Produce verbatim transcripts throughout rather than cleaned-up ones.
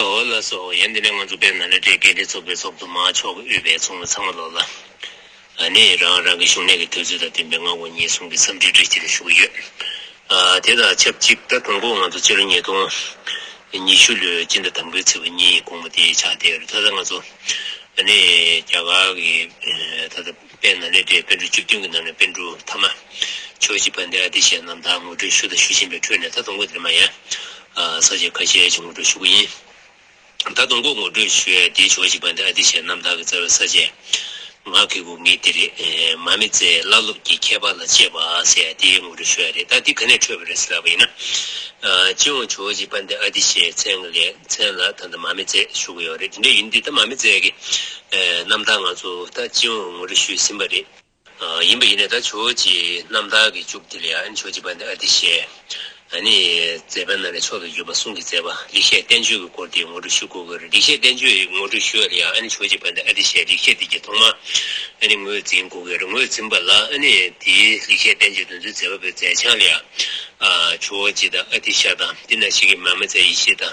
ཨོ་ལགས་སོ། ཡང་འདི་ནས་ང་ཚོ་དཔལ་ནཱ་ལེནྡྲའི་དགེ་ལྡན་ཚོགས་པའི་ཚོགས་གཙོ་མ་མཆོག་གིས་དབུས་པའི་ཚོགས་མི་ཚང་མ་ལོག་ལ། ཨ་ནི་རང་རང་གི་བཞུགས་གནས་ཀྱི་དུས་ཚོད་དང་བསྟུན་པའི་སྔ་དགོང་ཉིན་གསུམ་གྱི་འཚམས་འདྲི་བཀྲ་ཤིས་བདེ་ལེགས་ཞུ་གི་ཡོད། ཨ་དེ་དང་ཆབས་ཅིག་ད་དང་པོ་ང་ཚོ་ཕྱི་ལོ་ཉིས་སྟོང་ཉི་ཤུ་ལོའི་སྤྱི་ཟླ་དང་པོའི་ཚེས་པ་གཉིས་དགོང་མོ་དེ་ཆགས་བསྡད་ཡོད་རེད། ད་ལྟ་ང་ཚོ་ཨ་ནི་རྒྱ་གར་གྱི་ད་ལྟ་དཔལ་ནཱ་ལེནྡྲའི་པཎ་གྲུབ་བཅུ་བདུན་གྱི་ནང་ནས་པཎ་གྲུབ་ཐ་མ་ཇོ་བོ་རྗེ་དཔལ་ལྡན་ཨ་ཏི་ཤའི་རྣམ་ཐར་ངོ་སྤྲོད་ཞུ་དང་ཞུ་བཞིན་པའི་ཁྲོད་ནས་ད་དང་པོ་དེར་མ་ཡང་ས་བཅད་ཁ་ཤས་ཤིག་ངོ་སྤྲོད་ཞུ་གི་ཡིན། ད་དང་པོ་ངོ་སྤྲོད་ཞུ་ཡ་དེ་ཇོ་བོ་རྗེ་དཔལ་ལྡན་ཨ་ཏི་ཤའི་རྣམ་ཐར་གྱི་རྩ་བའི་ས་བཅད་ང་གི་གུ་ངེས་དེ་རེད། མ་མི་བཙལ་བླ་སློབ་ཀྱི་ཁྱད་པར་ལ་དཔྱད་པ་ཟེར་ཡ་དེ་ངོ་སྤྲོད་ཞུ་ཡ་རེད། ད་དེ་ག་ནས་འཕྲོས་པ་རེད་ཟེར་ལབ་པ་ཡིན་ན། སྤྱི་ཡོངས་ཇོ་བོ་རྗེ་དཔལ་ལྡན་ཨ་ཏི་ཤའི་མཚན་ལ་མཚན་ལ་ད་ལྟ་མ་མི་བཙལ་ཞུ་གི་ཡོད་རེད། དེ་འདྲ་ཡིན་དུས་ད་མ་མི་བཙལ་གྱི་རྣམ་ཐར་ང་ཚོ་ད་སྤྱི་ཡོངས་ངོ་སྤྲོད་ཞུས་ཟིན་པ་རེད། ཡིན་པ་ཡིན་ནའི་ད་ཇོ་བོ་རྗེའི་རྣམ་ཐར་གྱི་མཇུག་དེ་ལ་ཡང་ཇོ་བོ་རྗེ་དཔལ་ལྡན་ཨ་ཏི་ཤའི་ཨ་ནི་མཛད་པའི་ནང་ནས་མཆོག་ཏུ་གྱུར་པ་གསུང་གི་མཛད་པ་ལེགས་བཤད་བསྟན་བཅོས་ཀྱི་སྐོར་དེ་ངོ་སྤྲོད་ཞུ་དགོས་ཀྱི་རེད། ལེགས་བཤད་བསྟན་བཅོས་ངོ་སྤྲོད་ཞུ་བ་ལ་ཡང་ཨ་ནི་ཇོ་བོ་རྗེ་དཔལ་ལྡན་ཨ་ཏི་ཤའི་ལེགས་བཤད་དེ་གྱི་ཐོག་མ་ཨ་ནི་ངོས་འཛིན་དགོས་ཀྱི་རེད། ངོས་འཛིན་པ་ལ་ཨ་ནི་དེའི་ལེགས་བཤད་བསྟན་བཅོས་དེ་ཚོའི་མཛད་པ་པོའི་མཛད་བྱང་ལ་ཡང་ཇོ་བོ་རྗེ་དང་ཨ་ཏི་ཤ་དང་དེ་ནང་བཞིན་གྱི་མ་མི་བཙལ་ཡེ་ཤེས་དང་།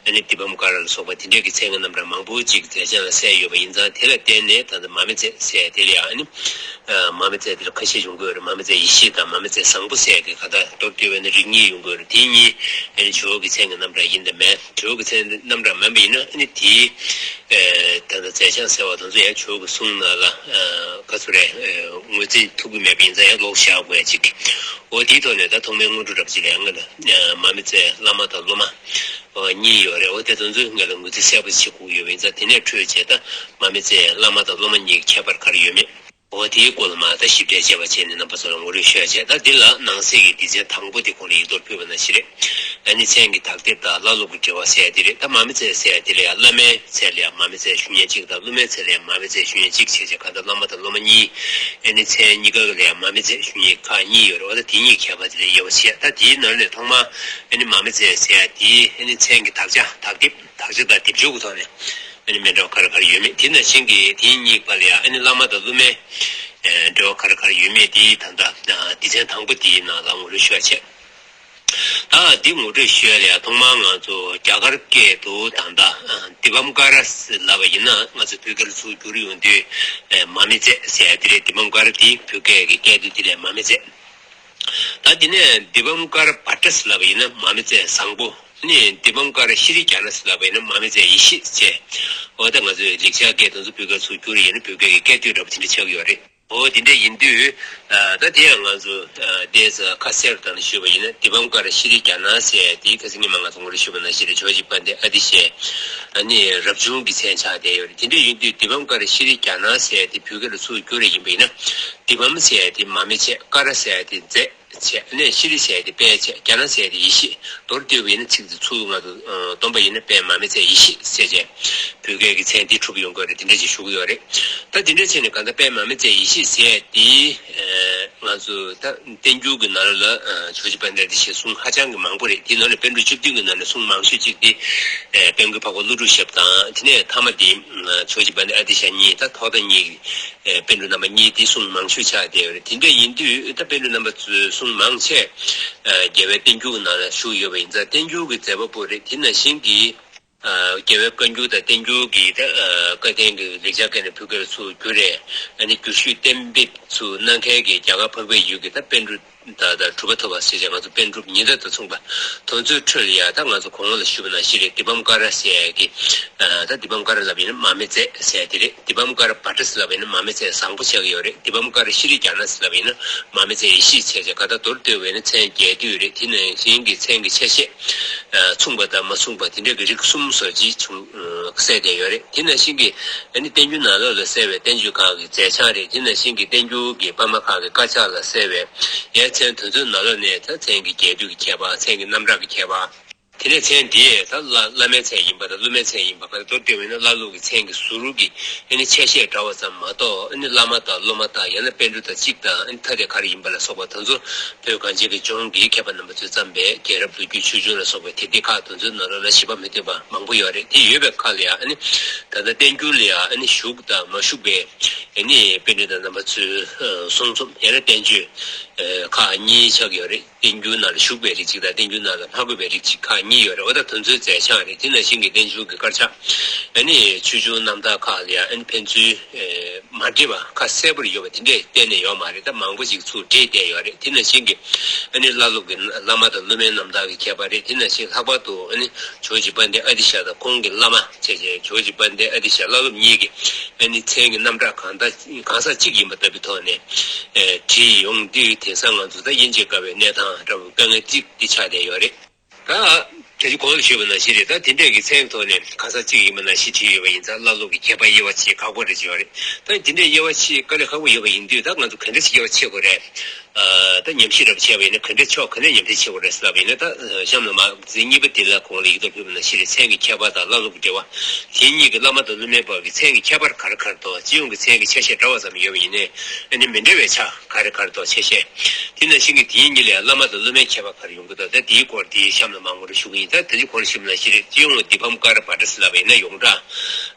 ཨ་ནི་དཱི་པཾ་ཀ་ར་ལ་སོགས་པ་དེ་འདྲས་ཀྱི་མཚན་གྱི་རྣམ་གྲངས་མང་པོ་ཅིག་མཛད་བྱང་ལ་གསལ་ཡོད་པ་ཡིན་ཙང་། དེ་ལ་བརྟེན་ནས་ད་ལྟ་མ་མི་བཙལ་ཟེར་དེ་ལ་ཡང་ཨ་ནི་མ་མི་བཙལ་དེ་ལ་ཁ་ཤས་ཡོང་གི་ཡོད་རེད། མ་མི་བཙལ་ཡེ་ཤེས་དང་མ་མི་བཙལ་བཟང་པོ་ཟེར་གྱི་ཁ་བརྡ་མདོར་བསྡུས་པ་ཡིན་ན་རིགས་གཉིས་ཡོང་གི་ཡོད་རེད། དེ་གཉིས་ཨ་ནི་ཇོ་བོ་གི་མཚན་གྱི་རྣམ་གྲངས་ཡིན་དང་མིན། ཇོ་བོ་གི་མཚན་རྣམ་གྲངས་མིན་པ་ཡིན་ན་ཨ་ནི་དེའི་ད་ལྟ་མཛད་བྱང་ཟེར་བ་དེ་ཚོ་ཡང་ཇོ་བོ་གི་གསུང་ནང་ལ་ག་ཚོད་རེད་ངོས་འཛིན་ཐུབ་ཀྱི་མེད་པ་ཡིན་ཙང་ཡང་ལོག་བཞག་དགོས་ཡ་ཅིག་འོ་དེའི་ཐོག་ནས་ད་ཐོག་མའི་སྔོན་འགྲོ་འདྲ་པོ་ཅིག་ལ་ཡང་ང་ལ་མ་མི་བཙལ་བླ་མ་དང་སློབ་མ། ཨོ་གཉིས་ཡོད་རེད། འོ་དེ་དེ་ཚོའི་སྔོན་ལ་ངོས་འཛིན་གསལ་པོ་བྱེད་དགོས་ཡོད་པ་ཡིན་ཙང་། དེ་ནས་འཕྲོས་བྱས་ད་མ་མི་བཙལ་བླ་མ་དང་སློབ་མ་གཉིས་ཀྱི་ཁྱད་པར་ག་རེ་ཡོད་མེད། འོ་དེའི་སྐོར་ལ་མ་ད་ཞིབ་ཕྲ་དཔྱད་པ་བྱས་ནས་རྣམ་པ་ཚོ་ལ་ངོ་སྤྲོད་ཞུ་ཡ་བྱས། ད་འདི་ལ་ནང་གསེས་ཀྱི་སྡེ་ཚན་དང་པོ་དེ་གོང་ལ་ཡིག་ཐོག་ཕུལ་བ་ནང་བཞིན་རེད། ཨ་ནི་མཚན་གྱི་དག་ཐེར་དང་བླ་སློབ་ཀྱི་འབྲེལ་བ་ཟེར་ཡ་དེ་རེད། ད་མ་མི་བཙལ་ཟེར་ཡ་དེ་ལ་ཡང་བླ་མའི་མཚན་ལ་ཡང་མ་མི་བཙལ་ཞུ་མཁན་གཅིག་དང་སློབ་མའི་མཚན་ལ་ཡང་མ་མི་བཙལ་ཞུ་མཁན་གཅིག་བྱས་བྱས། གང་ལྟར་བླ་མ་དང་སློབ་མ་གཉིས། ཨ་ནི་མཚན་གཉིས་ཀ་ལ་ཡང་མ་མི་བཙལ་ཞུ་མཁན་ཁག་གཉིས་ཡོད་རེད། འོ་ད་དེ་གཉིས་ཁྱད་པར་དེ་ལ་དབྱེ་བ་ཕྱེ། ད་དེའི་ནང་ནས་ཐོག་མར་ཨ་ནི་མ་མི་བཙལ་ཟེར་ཡ་དེའི་ཨ་ནི་མཚན་གྱི་དག་ཆ་དག་དེབ། དག་ཆ་དང་དེབ་སྦྱོར་གྱི་ཐོག་ནས་ཨ་ནི་མི་འདྲ་བ་ག་རེ་ག་རེ་ཡོད་མེད། དེ་ནང་བཞིན་གྱི་དེའི་གཉིས་ཀ་ལ་ཡང་ཨ་ནི་བླ་མ་དང་སློབ་མའི་འབྲེལ་བ་ག་རེ་ག་རེ་ཡོད་མེད་དེ་ད་ལྟ་སྡེ་ཚན་དང་པོ་དེའི་ནང་ལ་ངོ་སྤྲོད་ཞུ་བ་བྱས། ད་འདི་ངོ་སྤྲོད་ཞུ་ཡ་ལ་ཡང་ཐོག་མར་ང་ཚོ་རྒྱ་གར་སྐད་དུ་ད་ལྟ་དཱི་པཾ་ཀ་ར་ལབ་པ་ཡིན་ན་ང་ཚོ་བོད་སྐད་ལ་ཚུར་བསྒྱུར་ཡོང་དུས་མ་མི་བཙལ་ཟེར་ཡ་དེ་རེད། དཱི་པཾ་ཀ་ར་དེ་བོད་སྐད་ཀྱི་སྐད་དོད་དེ་ལ་མ་མི་བཙལ། ད་དེ་ནས་དཱི་པཾ་ཀ་ར་བྷ་ཏྲ་ཟེར་ལབ་པ་ཡིན་ན་མ་མི་བཙལ་བཟང་པོ། ནི་དཱི་པཾ་ཀ་ར་ཤྲཱི་ཛྙཱ་ན་ཟེར་ལབ་པ་ཡིན་ན་མ་མི་བཙལ་ཡེ་ཤེས་བྱས། འོ་ད་ང་ཚོས་ལེགས་སྦྱར་སྐད་དེ་ཚོ་བོད་སྐད་ཚུར་བསྒྱུར་ཡིན་ན་བོད་སྐད་ཀྱི་སྐད་དོད་འདྲ་པོ་དེ་འདྲ་ཆགས་ཀྱི་ཡོད་རེད། འོ་དེ་འདྲ་ཡིན་དུས་ད་དེ་ཡང་ང་ཚོ་ཏོག་ཙམ་ཁ་གསལ་དང་ཞུས་པ་ཡིན་ན་དཱི་པཾ་ཀ་ར་ཤྲཱི་ཛྙཱ་ན་ཟེར་དེ་ཁ་སང་ཉི་མ་ང་ཚོ་ངོ་སྤྲོད་ཞུས་པ་ནང་བཞིན་རེད། ཇོ་བོ་རྗེ་དཔལ་ལྡན་ཨ་ཏི་ཤའི་ནི་རབ་བྱུང་གི་མཚན་ཆགས་བསྡད་ཡོད་རེད། དེ་འདྲ་ཡིན་དུས་དཱི་པཾ་ཀ་ར་ཤྲཱི་ཛྙཱ་ན་ཟེར་དེ་བོད་སྐད་ལ་ཚུར་བསྒྱུར་རེ་ཡིན་པ་ཡིན་ན། དཱི་པཾ་ཟེར་ཡ་དེ་མ་མི་བཙལ། ཀ་ར་ཟེར་ཡ་དེ་མཛད་བྱས། ནས་ཤྲཱི་ཟེར་ཡ་དེ་དཔེ་བྱས། ཛྙཱ་ན་ཟེར་ཡ་དེ་ཡེ་ཤེས། མདོར་བསྡུས་པ་ཡིན་ན་ཚིག་དེ་ཚུར་ང་ཚོ་སྟོན་པ་ཡིན་ན་དཔེ་མ་མི་བཙལ་ཡེ་ཤེས་ཟེར་བྱས། བོད་སྐད་ཀྱི་མཚན་དེ་གྲུབ་ཡོང་གི་རེད། དེ་འདྲ་ཅིག་ཞུ་གི་ཡོད་རེད། ད་དེ་འདྲ་བྱས་ནས་གང་ལྟར་དཔེ་མ་མི་བཙལ་ཡེ་ཤེས་ཟེར་ཡ་དེ་ང་ཚོ་ད་བསྟན་འགྱུར་གྱི་ནང་ལ་ཇོ་བོ་རྗེ་དཔལ་ལྡན་ཨ་ཏི་ཤའི་གསུང་ཧ་ཅང་གི་མང་པོ་རེད། དེ་ནང་ལ་པཎ་གྲུབ་བཅུ་བདུན་གྱི་ནང་ནས་གསུང་མང་ཤོས་གཅིག་དེ་དཔལ་མགོན་འཕགས་པ་ཀླུ་སྒྲུབ་ཞབས་དང་། དེ་ནས་ཐ་མ་དེ་ཇོ་བོ་རྗེ་དཔལ་ལྡན་ཨ་ཏི་ཤ་གཉིས། ད་ཐོག་མཐའ་གཉིས་ཀྱི་པཎ་གྲུབ་རྣམ་པ་གཉིས་དེ་གསུང་མང་ཤོས་ཆགས་བསྡད་ཡོད་རེད། དེ་འདྲ་ཡིན་དུས་ད་པཎ་གྲུབ་རྣམ་པ་ཚོའི་གསུང་མང་ཆེ་རྒྱལ་བའི་བསྟན་འགྱུར་ནང་ལ་བཞུགས་ཡོད་པ་ཡིན་ཙང་བསྟན་འགྱུར་གྱི་མཛད་པ་པོ་རེད། དེ་ནང་བཞིན་གྱི་རྒྱལ་བའི་བཀའ་འགྱུར་དང་བསྟན་འགྱུར་གྱི་ད་བཀའ་བསྟན་གྱི་ལེགས་སྦྱར་སྐད་ནས་བོད་སྐད་ལ་ཚུར་བསྒྱུར་རེ། ཨ་ནི་བསྒྱུར་ཞུས་གཏན་འབེབས་ཚུར་གནང་མཁན་གྱི་རྒྱ་གར་འཕགས་པའི་ཡུལ་གྱི་ད་པཎ་གྲུབ་ད་ལྟ་གྲུབ་པ་ཐོབ་པ་ཟེར་བྱས་ང་ཚོ་པཎ་གྲུབ་ཉི་ཟླ་དང་མཚུངས་པ་དེ་ཚོའི་ཁྲོད་ལ་ཡ། ད་ང་ཚོ་གོང་ལ་ཞུས་པ་ནང་བཞིན་རེད། དཱི་པཾ་ཀ་ར་ཟེར་ཡ་གི་ད་དཱི་པཾ་ཀ་ར་ལབ་ཡིན་ན་མ་མི་བཙལ་ཟེར་ཡ་དེ་རེད། དཱི་པཾ་ཀ་ར་བྷ་ཏྲ་ཟེར་ལབ་ཡིན་ན་མ་མི་བཙལ་བཟང་པོ་ཆགས་ཀྱི་ཡོད་རེད། དཱི་པཾ་ཀ་ར་ཤྲཱི་ཛྙཱ་ན་ཟེར་ལབ་ཡིན་ན་མ་མི་བཙལ་ཡེ་ཤེས་བྱས་བྱས། ག་ད་མདོར་བསྡུས་པ་ཡིན་ན་མཚན་རྒྱས་བསྡུས་རེད། དེ་ནང་བཞིན་གྱི་མཚན་གྱི་ཆ་ཤས་མཚུངས་པ་དང་མ་མཚུངས་པ་དེ་འདྲ་གི་རིགས་གསུམ་བཟོ་ཅིག་བྱུང་གསལ་བསྡད་ཡོད་རེད། དེ་ནང་བཞིན་གྱི་ཨ་ནི་བསྟན་འགྱུར་ནང་ལོགས་ལ་གསལ་བའི་བསྟན་བཅོས་ཁག་གི་མཛད་བྱང་རེད། དེ་ནང་བཞིན་གྱི་བསྟན་འགྱུར་གྱི་པར་མ་ཁག་གི་དཀར་ཆག་ལ་གསལ་བའི་ཡ་མཚན་དེ་ཚོའི་ནང་ལོགས་ནས་ད་མཚན་གྱི་རྒྱས་བསྡུས་ཀྱི་ཁྱད་པར། མཚན་གྱི་རྣམ་གྲངས་ཀྱི་ཁྱད་པར། དེ་ནས་མཚན་དེས་ད་བླ་བླ་མའི་མཚན་ཡིན་པ་དང་སློབ་མའི་མཚན་ཡིན་པ། ག་ལ་མདོར་བསྡུས་པ་ཡིན་ན་བླ་སློབ་ཀྱི་མཚན་གྱི་ཟུར་གྱི་ཨ་ནི་ཆ་ཤས་འདྲ་བ་ཙམ་མ་གཏོགས། ཨ་ནི་བླ་མ་དང་སློབ་མ་དང་ཡང་ན་པཎ་གྲུབ་དང་གཅིག་དང་། ཨ་ནི་ཐ་དད་ག་རེ་ཡིན་པ་ལ་སོགས་པ་དེ་ཚོ་བོད་གངས་ཅན་གྱི་ལྗོངས་ཀྱི་མཁས་པ་རྣམ་པ་ཚོས་བརྩམས་པའི་རྒྱལ་རབས་ལོ་རྒྱུས་ཆོས་འབྱུང་ལ་སོགས་པའི་དེབ་ཐེར་ཁག་དེ་ཚོའི་ནང་ལོགས་ལ་བཞེད་པ་མི་མཐུན་པ་མང་པོ་ཡོད་རེད། དེ་ཡོད་པའི་ཁ་ལ་ཡང་ཨ་ནི་ད་ལྟ་བསྟན་འགྱུར་ལ་ཡང་ཨ་ནི་བཞུགས་དང་མ་བཞུགས་པའི་ཨ་ནི་པཎ་གྲུབ་དང་རྣམ་པ་ཚོའི་གསུང་རྩོམ་ཡང་ན་བསྟན་བཅོས། ཁག་གཉིས་ཆགས་ཡོད་རེད། བསྟན་འགྱུར་ནང་ལ་ཞུགས་པའི་རིགས་གཅིག་དང་བསྟན་འགྱུར་ནང་ལ་མ་དགོས་པའི་རིགས་གཅིག་ཁག་གཉིས་ཡོད་རེད། འོ་ད་དེ་ཚོའི་མཛད་བྱང་རེད། དེ་ནང་བཞིན་གྱི་བསྟན་འགྱུར་གྱི་དཀར་ཆག་ཨ་ནི་ཆོས་འབྱུང་རྣམ་ཐར་ཁག་ལ་ཡང་ཨ་ནི་ཕན་ཚུན་མ་འདྲེས་པ་ཁ་གསལ་པོར་ཡོད་པ་དེ་འདྲས་གཏན་ནས་ཡོད་མ་རེད། ད་མང་པོ་ཞིག་ཚུར་བསྒྲིགས་བསྡད་ཡོད་རེད། དེ་ནང་བཞིན་གྱི་ཨ་ནི་བླ་སློབ་ཀྱི་བླ་མ་དང་སློབ་མའི་རྣམ་ཐར་གྱི་ཁྱད་པར་རེད། དེ་ནང་བཞིན་ལྷག་པར་དུ་ཨ་ནི་ཇོ་བོ་རྗེ་དཔལ་ལྡན་ཨ་ཏི་ཤ་དང་ཁོང་གི་བླ་མ་བྱས་བྱས་ཇོ་བོ་རྗེ་དཔལ་ལྡན་ཨ་ཏི་ཤ་བླ་སློབ་གཉིས་ཀྱི་ཨ་ནི་མཚན་གྱི་རྣམ་གྲངས་གང་ལྟར་གང་ཟག་གཅིག་ཡིན་པ་ལྟ་བུའི་ཐོག་ནས་ཨེ་བྲིས་ཡོང་དུས་དེང་སང་ང་ཚོ་ད་དབྱེ་འབྱེད་དཀའ་བའི་གནས་སྟངས་འདྲ་བོ་དཀའ་ངལ་གཅིག་དེ་ཆགས་བསྡད་ཡོད་རེད། ད་དེ་གོང་ལ་ཞུས་པ་ནང་བཞིན་རེད། ད་དེ་འདྲས་ཀྱི་མཚན་གྱི་ཐོག་ནས་གང་ཟག་གཅིག་ཡིན་པ་ནང་བཞིན་བྲིས་ཡོད་པ་ཡིན་ཙང་བླ་སློབ་ཀྱི་ཁྱད་པར་དབྱེ་བ་ཕྱེ་ཁག་པོ་རེད་བྱས་ཡོད་རེད། ད་དེ་འདྲས་དབྱེ་བ་ཕྱེ་དཀའ་ལས་ཁག་པོ་ཡོད་པ་ཡིན་དུས་ད་ང་ཚོ་ག་འདྲས་ཞིག་དབྱེ་བ་ཕྱེ་དགོས་རེད། ཨ་ད་ཉམས་ཞིབ་རབ་བྱས་པ་ཡིན་ན་ག་འདྲས་ཕྱོགས་ག་ནས་ཉམས་ཞིབ་བྱེད་དགོས་རེད་ཟེར་བ་ཡིན་ན། ད་གཤམ་ལ་མ་འཛིན་གཉིས་པ་འདི་ལ་གོང་ལ་ཡིག་ཐོག་ཕུལ་བ་ནང་བཞིན་རེད། མཚན་གྱི་ཁྱད་པར་དང་བླ་སློབ་ཀྱི་འབྲེལ་བ། དེ་གཉིས་ཀྱི་བླ་མ་དང་སློབ་མའི་བར་གྱི་མཚན་གྱི་ཁྱད་པར་ག་རེ་ག་རེ་འདུག་སྤྱི་ཡོངས་ཀྱི་མཚན་གྱི་ཆ་ཤས་འདྲ་བ་ཙམ་ཡོད་པ་ཡིན་ནའི་ཨ་ནི་མི་འདྲ་བའི་ཆ་ག་རེ་ག་རེ་འདུག་ཆ་ཤས། དེ་ནང་བཞིན་གྱི་དེ་གཉིས་ལ་བླ་མ་དང་སློབ་མའི་ཁྱད་པར་ག་རེ་ཡོང་གི་འདུག་ད་དེའི་སྐོར་དེ་གཤམ་ལ་མང་པོ་རེ་ཞུ་གི་ཡིན། ད་དེ་ཚོའི་སྐོར་ཞུས་པ་ནང་བཞིན་རེད། སྤྱི་ཡོངས་ལ་དཱི་པཾ་ཀ་ར་བྷ་དྲ་ཟེར་ལབ་པ་ཡིན་ན་ཡོངས་གྲགས་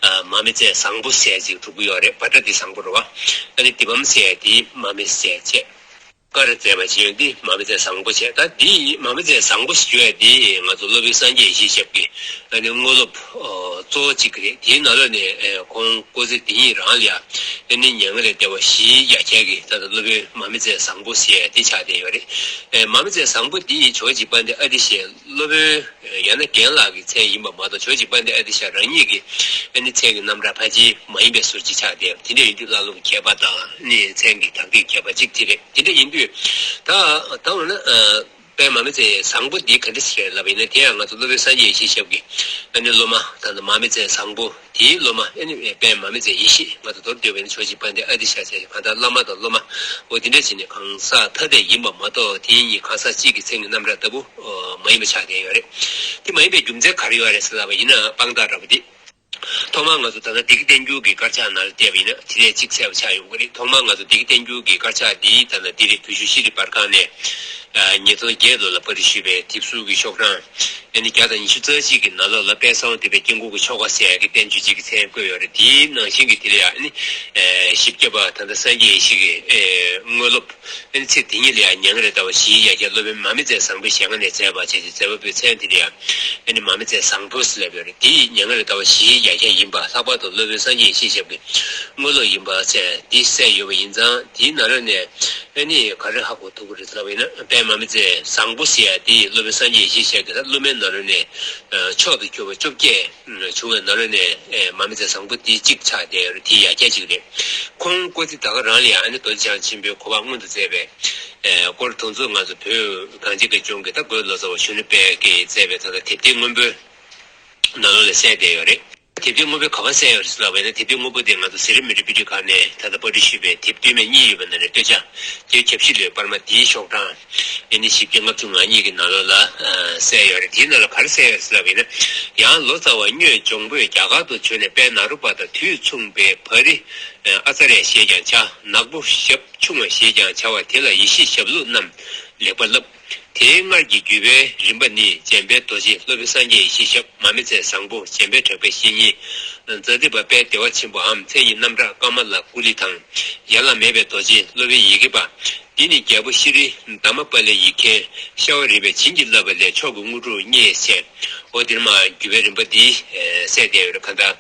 ཨ་མ་མི་ཚེ་བཟང་པོ་ཟེར་ཅིག་འགྲོ་གི་ཡོད་རེད། བྷ་དྲ་དེ་བཟང་པོ་རེད་བ། ཨ་ནི་དཱི་པཾ་ཟེར་དེ་མ་མི་ཟེར་བྱས། ཀ་ར་མཛད་པ་ཅིག་ཡོད། འདི་མ་མི་ཚེ་བཟང་པོ་བྱས། ད་འདི་མ་མི་ཚེ་བཟང་པོ་ཞུ་ཡ་འདི་ང་ཚོ་སློབ་དཔོན་སངས་རྒྱས་ཡེ་ཤེས་ཞབས་ཀྱི་ཨ་ནི་དངོས་སློབ་ཨོ་གཙོ་བོ་གཅིག་རེད། དེའི་ནང་ལོགས་ནས་ཨེ་ཁོང་སྐུ་ཚེ་འདི་ཉིད་རང་ལ་ཡ་ཨ་ནི་མྱ་ངན་ལས་འདས་པ་ཞི་ཡ་གྱལ་གྱི་ད་ལྟ་སློབ་དཔོན་མ་མི་ཚེ་བཟང་པོ་ཟེར་ཡ་འདི་ཆགས་བསྡད་ཡོད་རེད། ཨེ་མ་མི་ཚེ་བཟང་པོ་འདི་ཇོ་བོ་རྗེ་དཔལ་ལྡན་ཨ་ཏི་ཤའི་སློབ་དཔོན་ཡང་ན་རྒན་ལགས་ཀྱི་མཚན་ཡིན་པ་མ་གཏོགས་ཇོ་བོ་རྗེ་དཔལ་ལྡན་ཨ་ཏི་ཤ་རང་ཉིད་ཀྱི་ཨ་ནི་མཚན་གྱི་རྣམ་གྲངས་ཕལ་ཆེར་མ་ཡིན་པའི་བཟོ་ཅིག་ཆགས་བསྡད། དེ་འདྲ་ཡིན་དུས་བླ་སློབ་ཀྱི་ཁྱད་པར་དང་ཨ་ནི་མཚན་གྱི་དག་སྒྲའི་ཁྱད་པར་གཅིག་དེ་རེད། དེ་འདྲ་ཡིན་དུས་ད་ད་འོ་ན་ཨ་དཔལ་མ་མི་ཚེ་བཟང་པོ་འདི་ག་འདྲ་ཞིག་རེད་ལབ་པ་ཡིན་ན། དེ་ཡང་ང་ཚོ་སློབ་དཔོན་སངས་རྒྱས་ཡེ་ཤེས་ཞབས་ཀྱི་ཨ་ནི་སློབ་མ་ད་ལྟ་མ་མི་ཚེ་བཟང་པོ་དེའི་སློབ་མ་ཨ་ནི་དཔལ་མ་མི་ཚེ་ཡེ་ཤེས། ང་ཚོ་མདོར་བསྡུས་པ་ཡིན་ན་ཇོ་བོ་རྗེ་དཔལ་ལྡན་ཨ་ཏི་ཤ་བྱས་གང་ལྟར་བླ་མ་དང་སློབ་མ་འོ་དེ་འདྲ་བྱས་ནས་གང་ཟག་ཐ་དད་ཡིན་པ་མ་གཏོགས་དེ་གཉིས་གང་ཟག་གཅིག་གི་མཚན་གྱི་རྣམ་གྲངས་ལྟ་བུ་ཨོ་མ་ཡིན་པ་ཆགས་བསྡད་ཡོད་རེད། དེ་མ་ཡིན་པའི་རྒྱུ་མཚན་ག་རེ་ཡོད་རེད་ཟེར་ལབ་པ་ཡིན་ན་དཔང་རྟགས་འདྲ་པོ་འདི། ཐོག་མར་ང་ཚོ་ད་ལྟ་བདེ་སྐྱིད་བསྟན་འགྱུར་གྱི་དཀར་ཆག་ནང་ལ་བལྟས་པ་ཡིན་ན་དེ་ལས་གཅིག་གསལ་པོ་ཆགས་ཡོང་གི་རེད། ཐོག་མར་ང་ཚོ་བདེ་སྐྱིད་བསྟན་འགྱུར་གྱི་དཀར་ཆག་འདི་ད་ལྟ་འདི་རེད། དུས་ཤོག་ཤེས་རིག་པར་ཁང་ནས་ཉིས་སྟོང་བརྒྱད་ལོ་ལ་པར་སྐྲུན་ཞུས་པའི་དེབ་གཟུགས་ཀྱི་ཤོག་གྲངས་ཨ་ནི་བརྒྱ་དང་ཉི་ཤུ་རྩ་གཅིག་གི་ནང་ལོགས་ལ་དཔལ་གསང་བ་འདུས་པའི་དཀྱིལ་འཁོར་གྱི་ཆོ་ག་ཟེར་ཡག་གི་བསྟན་བཅོས་གཅིག་གི་མཚན་བཀོད་ཡོད་རེད། དེའི་ནང་བཞིན་གྱི་དེ་ལ་ཡང་ཨ་ནི་བཞི་བརྒྱ་པ་ད་ལྟ་སངས་རྒྱས་ཡེ་ཤེས་ཀྱི་དངོས་སློབ་ཨ་ནི་ཚེ་འདི་ཉིད་ལ་ཡང་མྱ་ངན་ལས་འདའ་བ་ཞི་ཡ་གྱལ་སློབ་དཔོན་མ་མི་ཚེ་བཟང་པོའི་ཞལ་སྔ་ནས་མཛད་པ་བྱས་ཏེ་མཛད་པ་པོའི་མཚན་དེ་ལ་ཡང་ཨ་ནི་མ་མི་ཚེ་བཟང་པོ་ཟེར་ལབ་ཡོད་རེད། དེ་ཡི་མྱ་ངན་ལས་འདའ་བ་ཞི་ཡ་གྱལ་ཡིན་པ་ལྷག་པར་དུ་སློབ་དཔོན་སངས་རྒྱས་ཡེ་ཤེས་ཞབས་ཀྱི་དངོས་སློབ་ཡིན་པ་བཅས་འདི་གསལ་ཡོད་པ་ཡིན་ཙང་། དེའི་ནང་ལོགས་ནས་ཨ་ནི་ག་རེ་ཧ་གོ་ཐུབ་ཀྱི་རེད་ལབ་པ་ཡིན་ན། དཔལ་མ་མི་ཚེ་བཟང་པོ་ཟེར་ཡ་དེ་སློབ་དཔོན་སངས་རྒྱས་ཡེ་ཤེས་ཞབས་ཀྱི་ད་སློབ་མའི་ནང་ལོགས་ནས་མཆོག་ཏུ་གྱུར་པ་བཅོ་བརྒྱད་བྱུང་བའི་ནང་ལོགས་ནས་མ་མི་ཚེ་བཟང་པོ་དེ་གཅིག་ཆགས་བསྡད་ཡོད་རེད། དེ་ཡ་གྱལ་གཅིག་རེད། ཁོང་སྐུ་ཚེ་ད་ག་རང་ལ་ཡང་ཨ་ནི་རྡོ་རྗེ་འཆང་ཆེན་པོའི་གོ་འཕང་མངོན་དུ་མཛད་པའི་སྐོར་དེ་ཚོ་ང་ཚོ་བོད་གངས་ཅན་གྱི་ལྗོངས་ཀྱི་ད་དགོན་ལོ་ཙཱ་བ་གཞོན་ནུ་དཔལ་དགྱེས་མཛད་པའི་ད་ལྟ་དེབ་ཐེར་སྔོན་པོའི་ནང་ལོགས་ལ་གསལ་བསྡད་ཡོད་རེད། དེབ་ཐེར་སྔོན་པོ་ག་པར་གསལ་ཡོད་རེད་ཟེར་ལབ་པ་ཡིན་ན། དེབ་ཐེར་སྔོན་པོ་དེ་ང་ཚོ་གཟི་རིན་མུ་ཏིག་པི་ཊི་ཁང་ནས་ད་ལྟ་པར་སྐྲུན་ཞུས་པའི་དེབ་སྟོད་སྨད་གཉིས་ཡོད་པ་ནང་ནས་སྟོད་ཆ་བརྒྱད་ཅུ་གྱ་བཞི་ལོའི་པར་མ་དེའི་ཤོག་གྲངས་ཨ་ནི་བཞི་བརྒྱ་ལྔ་བཅུ་ང་གཉིས་ཀྱི་ནང་ལོགས་ལ་གསལ་ཡོད་རེད། དེའི་ནང་ལ་ག་རེ་གསལ་ཡོད་རེད་ཟེར་ལབ་པ་ཡིན་ན། ཡང་ལོ་ཙཱ་བ་སྨྱོས་འབྱུང་པོས་རྒྱ་གར་དུ་བྱོན་ནས་དཔལ་ནཱ་རོ་པ་དང་དུས་མཚུངས་པའི་བ་རི་ཨ་ཙཱ་རྱ་ཞེས་ཀྱང་བྱ། ནག་པོ་ཞབས་ཆུང་བ་ཞེས་ཀྱང་བྱ་བ་དེ་ལ་ཡེ་ཤེས་ཞབས་ལུགས་རྣམས་ལེགས་པར་བསླབས། དེའི་སྔར་གྱི་བརྒྱུད་པའི་རིམ་པ་ནི་འཇམ་དཔལ་རྡོ་རྗེ་སློབ་དཔོན་སངས་རྒྱས་ཡེ་ཤེས་ཞབས། མ་མི་ཚེ་བཟང་པོ་འཇམ་དཔལ་གྲགས་པའི་བཤེས་གཉེན་ཛཱ་ཏི་པ་དཔལ་བདེ་བ་ཆེན་པོའམ་མཚན་ཉིད་རྣམ་གྲངས་ཀ་མ་ལ་ཀུ་ལི་དང་། ཡན་ལག་མེད་པའི་རྡོ་རྗེ་སློབ་དཔོན་ཡི་གེ་པ། འདི་ནི་རྒྱལ་པོ་ཤྲཱི་དྷརྨ་པཱ་ལའི་ཡིག་མཁན་ཤ་བ་རི་པས་བྱིན་གྱིས་བརླབས་པ་ལས་མཆོག་གི་དངོས་གྲུབ་བརྙེས་བྱས། འོ་དེར་མ་བརྒྱུད་པའི་རིམ་པ་འདི་གསལ་བསྡད་ཡོད་རེད། གང་ལྟར་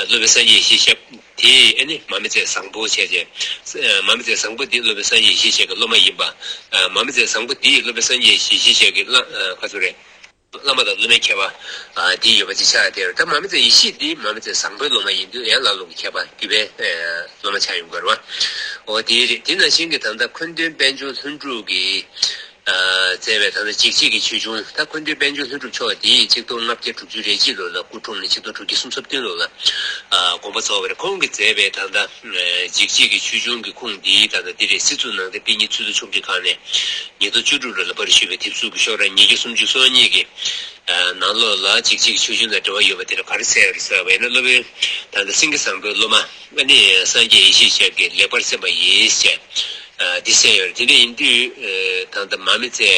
སློབ་དཔོན་སངས་རྒྱས་ཡེ་ཤེས་ཞབས་དེ་ཨ་ནི་མ་མི་ཚེ་བཟང་པོ་བྱས་རྗེས། མ་མི་ཚེ་བཟང་པོ་འདི་སློབ་དཔོན་སངས་རྒྱས་ཡེ་ཤེས་ཞབས་ཀྱི་སློབ་མ་ཡིན་པ། མ་མི་ཚེ་བཟང་པོ་འདི་སློབ་དཔོན་སངས་རྒྱས་ཡེ་ཤེས་ཞབས་ཀྱི་བླ་ག་ཚོད་རེད། བླ་མ་དང་སློབ་མའི་ཁྱད་པར་འདི་ཡོད་པ་ཅིག་ཆགས་བསྡད་ཡོད་རེད། ད་མ་མི་ཚེ་ཡེ་ཤེས་འདི་མ་མི་ཚེ་བཟང་པོའི་སློབ་མ་ཡིན་དུས་ཡང་བླ་སློབ་ཀྱི་ཁྱད་པར་བརྒྱུད་པའི་སློབ་མ་ཆགས་ཡོང་གི་རེད་བ། འོ་དེ་རེད། དེ་ནང་བཞིན་གྱི་ད་ལྟ་འཁོན་སྟོན་དཔལ་འབྱོར་ལྷུན་གྲུབ་ཀྱི་མཛད་པའི་ད་ལྟ་འཇིགས་བྱེད་ཀྱི་ཆོས་འབྱུང་། ད་འཁོན་སྟོན་དཔལ་འབྱོར་ལྷུན་གྲུབ་མཆོག་འདི་ཆིག་སྟོང་ལྔ་བརྒྱ་དྲུག་ཅུ་རེ་གཅིག་ལོ་ལ་སྐུ་འཁྲུངས་ནས་ཆིག་སྟོང་དྲུག་བརྒྱ་སུམ་ཅུ་སོ་བདུན་ལོ་ལ་དགོངས་པ་རྫོགས་པ་རེད། ཁོང་གིས་མཛད་པའི་ད་ལྟ་འཇིགས་བྱེད་ཀྱི་ཆོས་འབྱུང་གི་ཁུངས་འདི་ད་ལྟ་འདི་རེད། སྲིད་ཚོགས་ནང་བསྟན་དཔེ་རྙིང་ཚུལ་དང་ཕྱོགས་སྒྲིག་ཁང་ནས་ཉིས་སྟོང་བཅུ་དྲུག་ལོ་ལ་པར་ཞུས་པའི་དེབ་གཟུགས་ཀྱི་ཤོག་གྲངས་ཉིས་བརྒྱ་སུམ་ཅུ་སོ་གཉིས་ཀྱི་ནང་ལོགས་ལ་འཇིགས་བྱེད་ཀྱི་ཆོས་འབྱུང་དང་འབྲེལ་བ་ཡོད་པ་དེ་ལ་ག་རེ་གསལ་ཡོད་རེད་ཟེར་བ་ཡིན་ན། སློབ་དཔོན་ད་ལྟ་སེང་གེ་བཟང་པོའི་སློབ་མ་ཨ་ནི་སངས་རྒྱས་ཡེ་ཤེས་ཞབས་ཀྱིས་ལེགས་པར་གསན་པ་ཡིན་ཞེས་འདི་གསལ་ཡོད་རེད། དེ་འདྲ་ཡིན་དུས་ད་ལྟ་མ་མི་ཚེ་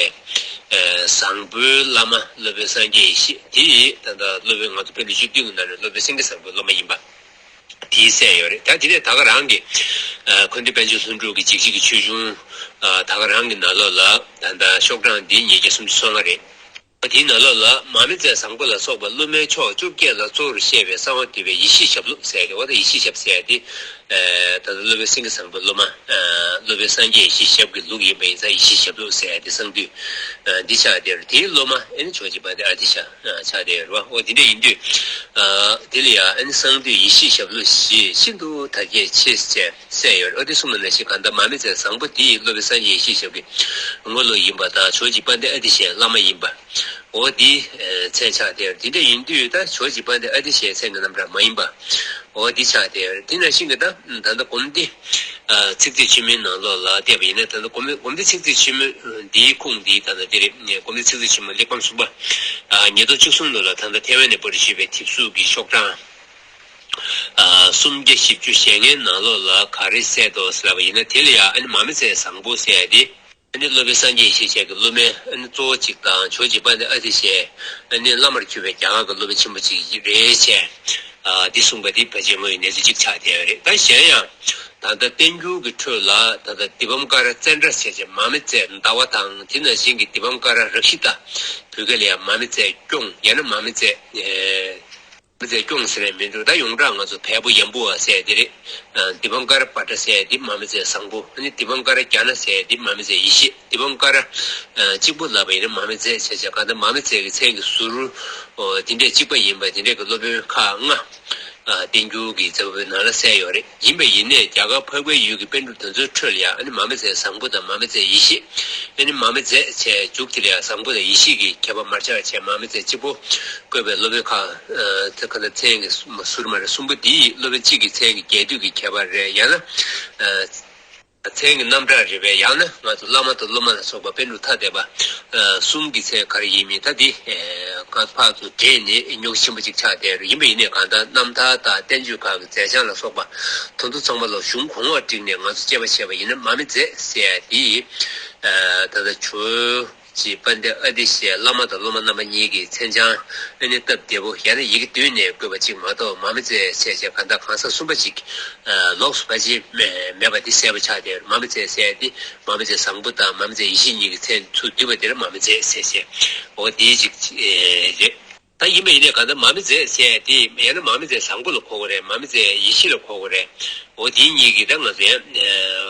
བཟང་པོའི་བླ་མ་སློབ་དཔོན་སངས་རྒྱས་ཡེ་ཤེས་དེ་ད་ལྟ་སློབ་དཔོན་ང་ཚོ་དཔེ་ལུགས་བཅུ་བདུན་གྱི་ནང་ནས་སློབ་དཔོན་སེང་གེ་བཟང་པོའི་སློབ་མ་ཡིན་པ། དེའི་གསལ་ཡོད་རེད། ད་དེ་ནས་ད་ག་རང་གི་ཨ་འཁོན་སྟོན་དཔལ་འབྱོར་ལྷུན་གྲུབ་ཀྱི་འཇིགས་བྱེད་ཀྱི་ཆོས་འབྱུང་ ད་ག་རང་གི་ནང་ལོགས་ལ་ད་ལྟ་ཤོག་གྲངས་འདི་ཉིས་བརྒྱ་སུམ་ཅུ་སོ་ལྔ་རེད། དེའི་ནང་ལོགས་ལ་མར་མེ་མཛད་བཟང་པོ་ལ་སོགས་པ་སློབ་མའི་མཆོག་བཅོ་བརྒྱད་ལ་གཙོ་བོར་བཤད་པའི་གསང་བ་འདུས་པའི་ཡེ་ཤེས་ཞབས་ལུགས་ཟེར་ཏེ། འོ་ད་ཡེ་ཤེས་ཞབས་ཟེར་ཏེ། ད་ལྟ་སློབ་དཔོན་སེང་གེ་བཟང་པོའི་སློབ་མ། སློབ་དཔོན་སངས་རྒྱས་ཡེ་ཤེས་ཞབས་ཀྱི་ལུགས་ཡིན་པ་ཡིན་ཙང་ཡེ་ཤེས་ཞབས་ལུགས་ཟེར་ཏེ་གསང་འདུས། འདི་ཆགས་བསྡད་རེད། དེའི་སློབ་མ་ཨ་ནི་ཇོ་བོ་རྗེ་དཔལ་ལྡན་ཨ་ཏི་ཤ་ཆགས་བསྡད་ཡོད་རེད་བ། འོ་དེ་འདྲ་ཡིན་དུས། དེ་ལ་ཡང་ཨ་ནི་གསང་འདུས་ཡེ་ཤེས་ཞབས་ལུགས་བཞི་ཤིན་ཏུ་དར་རྒྱས་ཆེ་ཟེར་གསལ་ཡོད་རེད། ཨ་དེ་གསུངས་པ་ནང་བཞིན་གང་ལྟར་མར་མེ་མཛད་བཟང་པོ་དེ་སློབ་དཔོན་སངས་རྒྱས་ཡེ་ཤེས་ཞབས་ཀྱི་དངོས་སློབ་ཡིན་པ་དང་ཇོ་བོ་རྗེ་དཔལ་ལྡན་ཨ་ཏི་ཤའི་བླ་མ་ཡིན་པ། འོ་འདི་མཚན་ཆགས་བསྡད་ཡོད་རེད། དེ་འདྲ་ཡིན་དུས་ད་ཇོ་བོ་རྗེ་དཔལ་ལྡན་ཨ་ཏི་ཤའི་མཚན་གྱི་རྣམ་གྲངས་མ་ཡིན་པ། འོ་འདི་ཆགས་བསྡད་ཡོད་རེད། དེ་ནང་བཞིན་གྱི་ད་ད་ལྟ་གོམས་འདྲིས། ཚིག་བརྩེགས་ཆེན་མོའི་ནང་ལོགས་ལ་བལྟས་པ་ཡིན་ན། ད་ལྟ་གོམས་འདྲིས་ཚིག་བརྩེགས་ཆེན་མོ་འདིའི་ཁུངས་འདི་ད་ལྟ་འདི་རེད། གོམས་འདྲིས་ཚིག་བརྩེགས་ཆེན་མོ་གླེགས་བམ་གསུམ་པ། ཉིས་སྟོང་བཅུ་གསུམ་ལོ་ལ་ད་ལྟ་ཐེ་ཝན་ནས་པར་ཞུས་པའི་དེབ་གཟུགས་ཀྱི་ཤོག་གྲངས་སུམ་བརྒྱ་བཞི་བཅུ་ཞེ་ལྔའི་ནང་ལོགས་ལ་ག་རེ་གསལ་འདུག་ཟེར་ལབ་པ་ཡིན་ན། དེ་ལ་ཡང་ཨ་ནི་མར་མེ་མཛད་བཟང་པོ་ཟེར་ཡ་དེ། ཨ་ནི་སློབ་དཔོན་སངས་རྒྱས་ཡེ་ཤེས་ཞབས་ཀྱི་སློབ་མའི་ཨ་ནི་གཙོ་བོ་གཅིག་དང་། ཇོ་བོ་རྗེ་དཔལ་ལྡན་ཨ་ཏི་ཤའི་ཨ་ནི་བླ་མར་གྱུར་པའི་རྒྱ་གར་གྱི་སློབ་དཔོན་ཆེན་པོ་གཅིག་རེད་ཅེས། འདི་གསུངས་པ་འདི་ཕལ་ཆེར་དངོས་ཡོད་གནས་ཚུལ་གཅིག་ཆགས་བསྡད་ཡོད་རེད། ད་གཞན་ཡང་ད་ལྟ་བསྟན་འགྱུར་གྱི་ཁྲོད་ལ་ད་ལྟ་དི་པཾ་ཀ་ར་ཙནྡྲ་ཟེར་བྱས་མར་མེ་མཛད་ཟླ་བ་དང་། དེ་ནང་བཞིན་གྱི་དི་པཾ་ཀ་ར་རཀྵི་ཏ། བོད་སྐད་ལ་ཡང་མར་མེ་མཛད་སྐྱོང་། ཡང་ན་མར་མེ་མཛད། མར་མེ་མཛད་སྐྱོང་ཟེར་ནས་མི་འདུག་ད་ཡོངས་གྲགས་ང་ཚོ་བལ་པོ་ཡམ་བུ་བ་ཟེར་དེ་རེད། དི་པཾ་ཀ་ར་བྷ་དྲ་ཟེར་དེ་མར་མེ་མཛད་བཟང་པོ། ཨ་ནི་དི་པཾ་ཀ་ར་ཛྙཱ་ན་ཟེར་དེ་མར་མེ་མཛད་ཡེ་ཤེས། དི་པཾ་ཀ་ར་གཅིག་པོ་ལབ་པ་ཡིན་ན་མར་མེ་མཛད་ཟེར་བྱས། གང་ལྟར་མར་མེ་མཛད་ཀྱི་མཚན་གྱི་ཟུར་དེ་འདྲས་གཅིག་པ་ཡིན་པ་དེ་འདྲས་ཀྱི་སློབ་དཔོན་ཁག་ལྔ། བསྟན་འགྱུར་གྱི་མཛད་པའི་ནང་ལ་གསལ་ཡོད་རེད། ཡིན་པ་ཡིན་ནའི་རྒྱ་གར་འཕགས་པའི་ཡུལ་གྱི་པཎ་གྲུབ་དེ་ཚོའི་ཁྲོད་ལ་ཡང་ཨ་ནི་མར་མེ་མཛད་བཟང་པོ་དང་མར་མེ་མཛད་ཡེ་ཤེས། ཨ་ནི་མར་མེ་མཛད་ཟེར་མཇུག་དེ་ལ་ཡང་བཟང་པོ་དང་ཡེ་ཤེས་ཀྱི་ཁྱད་པར་མར་ཆགས་བྱས་མར་མེ་མཛད་གཅིག་པོ་བཀོད་པའི་སློབ་དཔོན་ཁག་ད་ག་ལ་མཚན་གྱི་ཟུར་མ་རེད། གསུམ་པོ་འདི་ཡི་སློབ་དཔོན་གཅིག་གི་མཚན་གྱི་རྒྱས་བསྡུས་ཀྱི་ཁྱད་པར་རེད། ཡང་ན། མཚན་གྱི་རྣམ་གྲངས་རེད་པས། ཡང་ན་ང་ཚོ་བླ་མ་དང་སློབ་མ་ལ་སོགས་པ་པཎ་གྲུབ་ཐ་དད་པ་གསུམ་གྱི་མཚན་ག་རེ་ཡིན་མིན་ད་འདི་ང་ཕར་ཚུར་འདྲེས་ནས་རྙོག་ཆེན་པོ་ཅིག་ཆགས་བསྡད་རེད། ཡིན་པ་ཡིན་ནའི་གང་ལྟར་རྣམ་ཐར་དང་བསྟན་བཅོས་ཁག་གི་མཛད་བྱང་ལ་སོགས་པ་དེ་ཚོ་ཚང་མ་ལ་གཞུང་གོང་འོག་བསྒྲིགས་ནས་ང་ཚོ་དཔྱད་པ་བྱས་པ་ཡིན་ན། མར་མེ་མཛད་ཟེར་ཡ་འདི་ད་ལྟ་ཇོ་རྗེ་དཔལ་ལྡན་ཨ་ཏི་ཤའི་བླ་མ་དང་སློབ་མ་རྣམ་པ་གཉིས་ཀྱི་མཚན་བྱང་ཨ་ནི་སྟབས་བདེ་པོ། ཡང་ན་ཡི་གེ་བསྡུས་ནས་བཀོད་པ་ཅིག་མ་གཏོགས། མར་མེ་མཛད་ཟེར་བྱས་གང་ལྟར་གང་ཟག་གསུམ་པ་ཅིག་ལོགས་སུ་ཕལ་ཆེར་མེད་པ་འདི་གསལ་པོ་ཆགས་བསྡད་ཡོད་རེད། མར་མེ་མཛད་ཟེར་ཡ་འདི་མར་མེ་མཛད་བཟང་པོ་དང་མར་མེ་མཛད་ཡེ་ཤེས་གཉིས་ཀྱི་མཚན་ཚུར་བསྡུས་པ་དེ་ལ་མར་མེ་མཛད་ཟེར་བྱས། འོ་དེའི་ཅིག་རེད། ད་ཡིན་པ་ཡིན་ནའི་གང་ལྟར་མར་མེ་མཛད་ཟེར་ཡ་དེ་ཡང་ན་མར་མེ་མཛད་བཟང་པོ་ལ་གོ་དགོས་རེད། མར་མེ་མཛད་ཡེ་ཤེས་ལ་གོ་དགོས་རེད། འོ་དེ་གཉིས་ཀྱི་ད་ང་ཚོ་ཡང་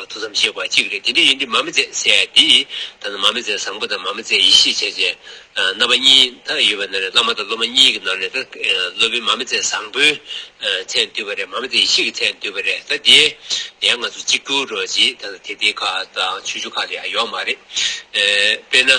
ཐུགས་བསམ་བཞེས་དགོས་གཅིག་རེད། དེ་འདྲ་ཡིན་དུས་མར་མེ་མཛད་ཟེར་ཡ་དེ་ད་ནི་མར་མེ་མཛད་བཟང་པོ་དང་མར་མེ་མཛད་ཡེ་ཤེས་བྱས་བྱས་རྣམ་པ་གཉིས་ད་ཡོད་པ་ན་རེད། བླ་མ་དང་སློབ་མ་གཉིས་ཀྱི་ནང་ནས་ད་སློབ་དཔོན་མར་མེ་མཛད་བཟང་པོའི་མཚན་བསྡུས་པ་རེད། མར་མེ་མཛད་ཡེ་ཤེས་ཀྱི་མཚན་བསྡུས་པ་རེད། ད་དེ་ཡང་ང་ཚོ་གཅིག་གྱུར་འགྲོ་ཅིག་ད་དེབ་ཐེར་ཁག་དང་ཆོས་བརྒྱུད་ཁག་ལ་ཡང་ཡོད་མ་རེད། དཔེར་ན།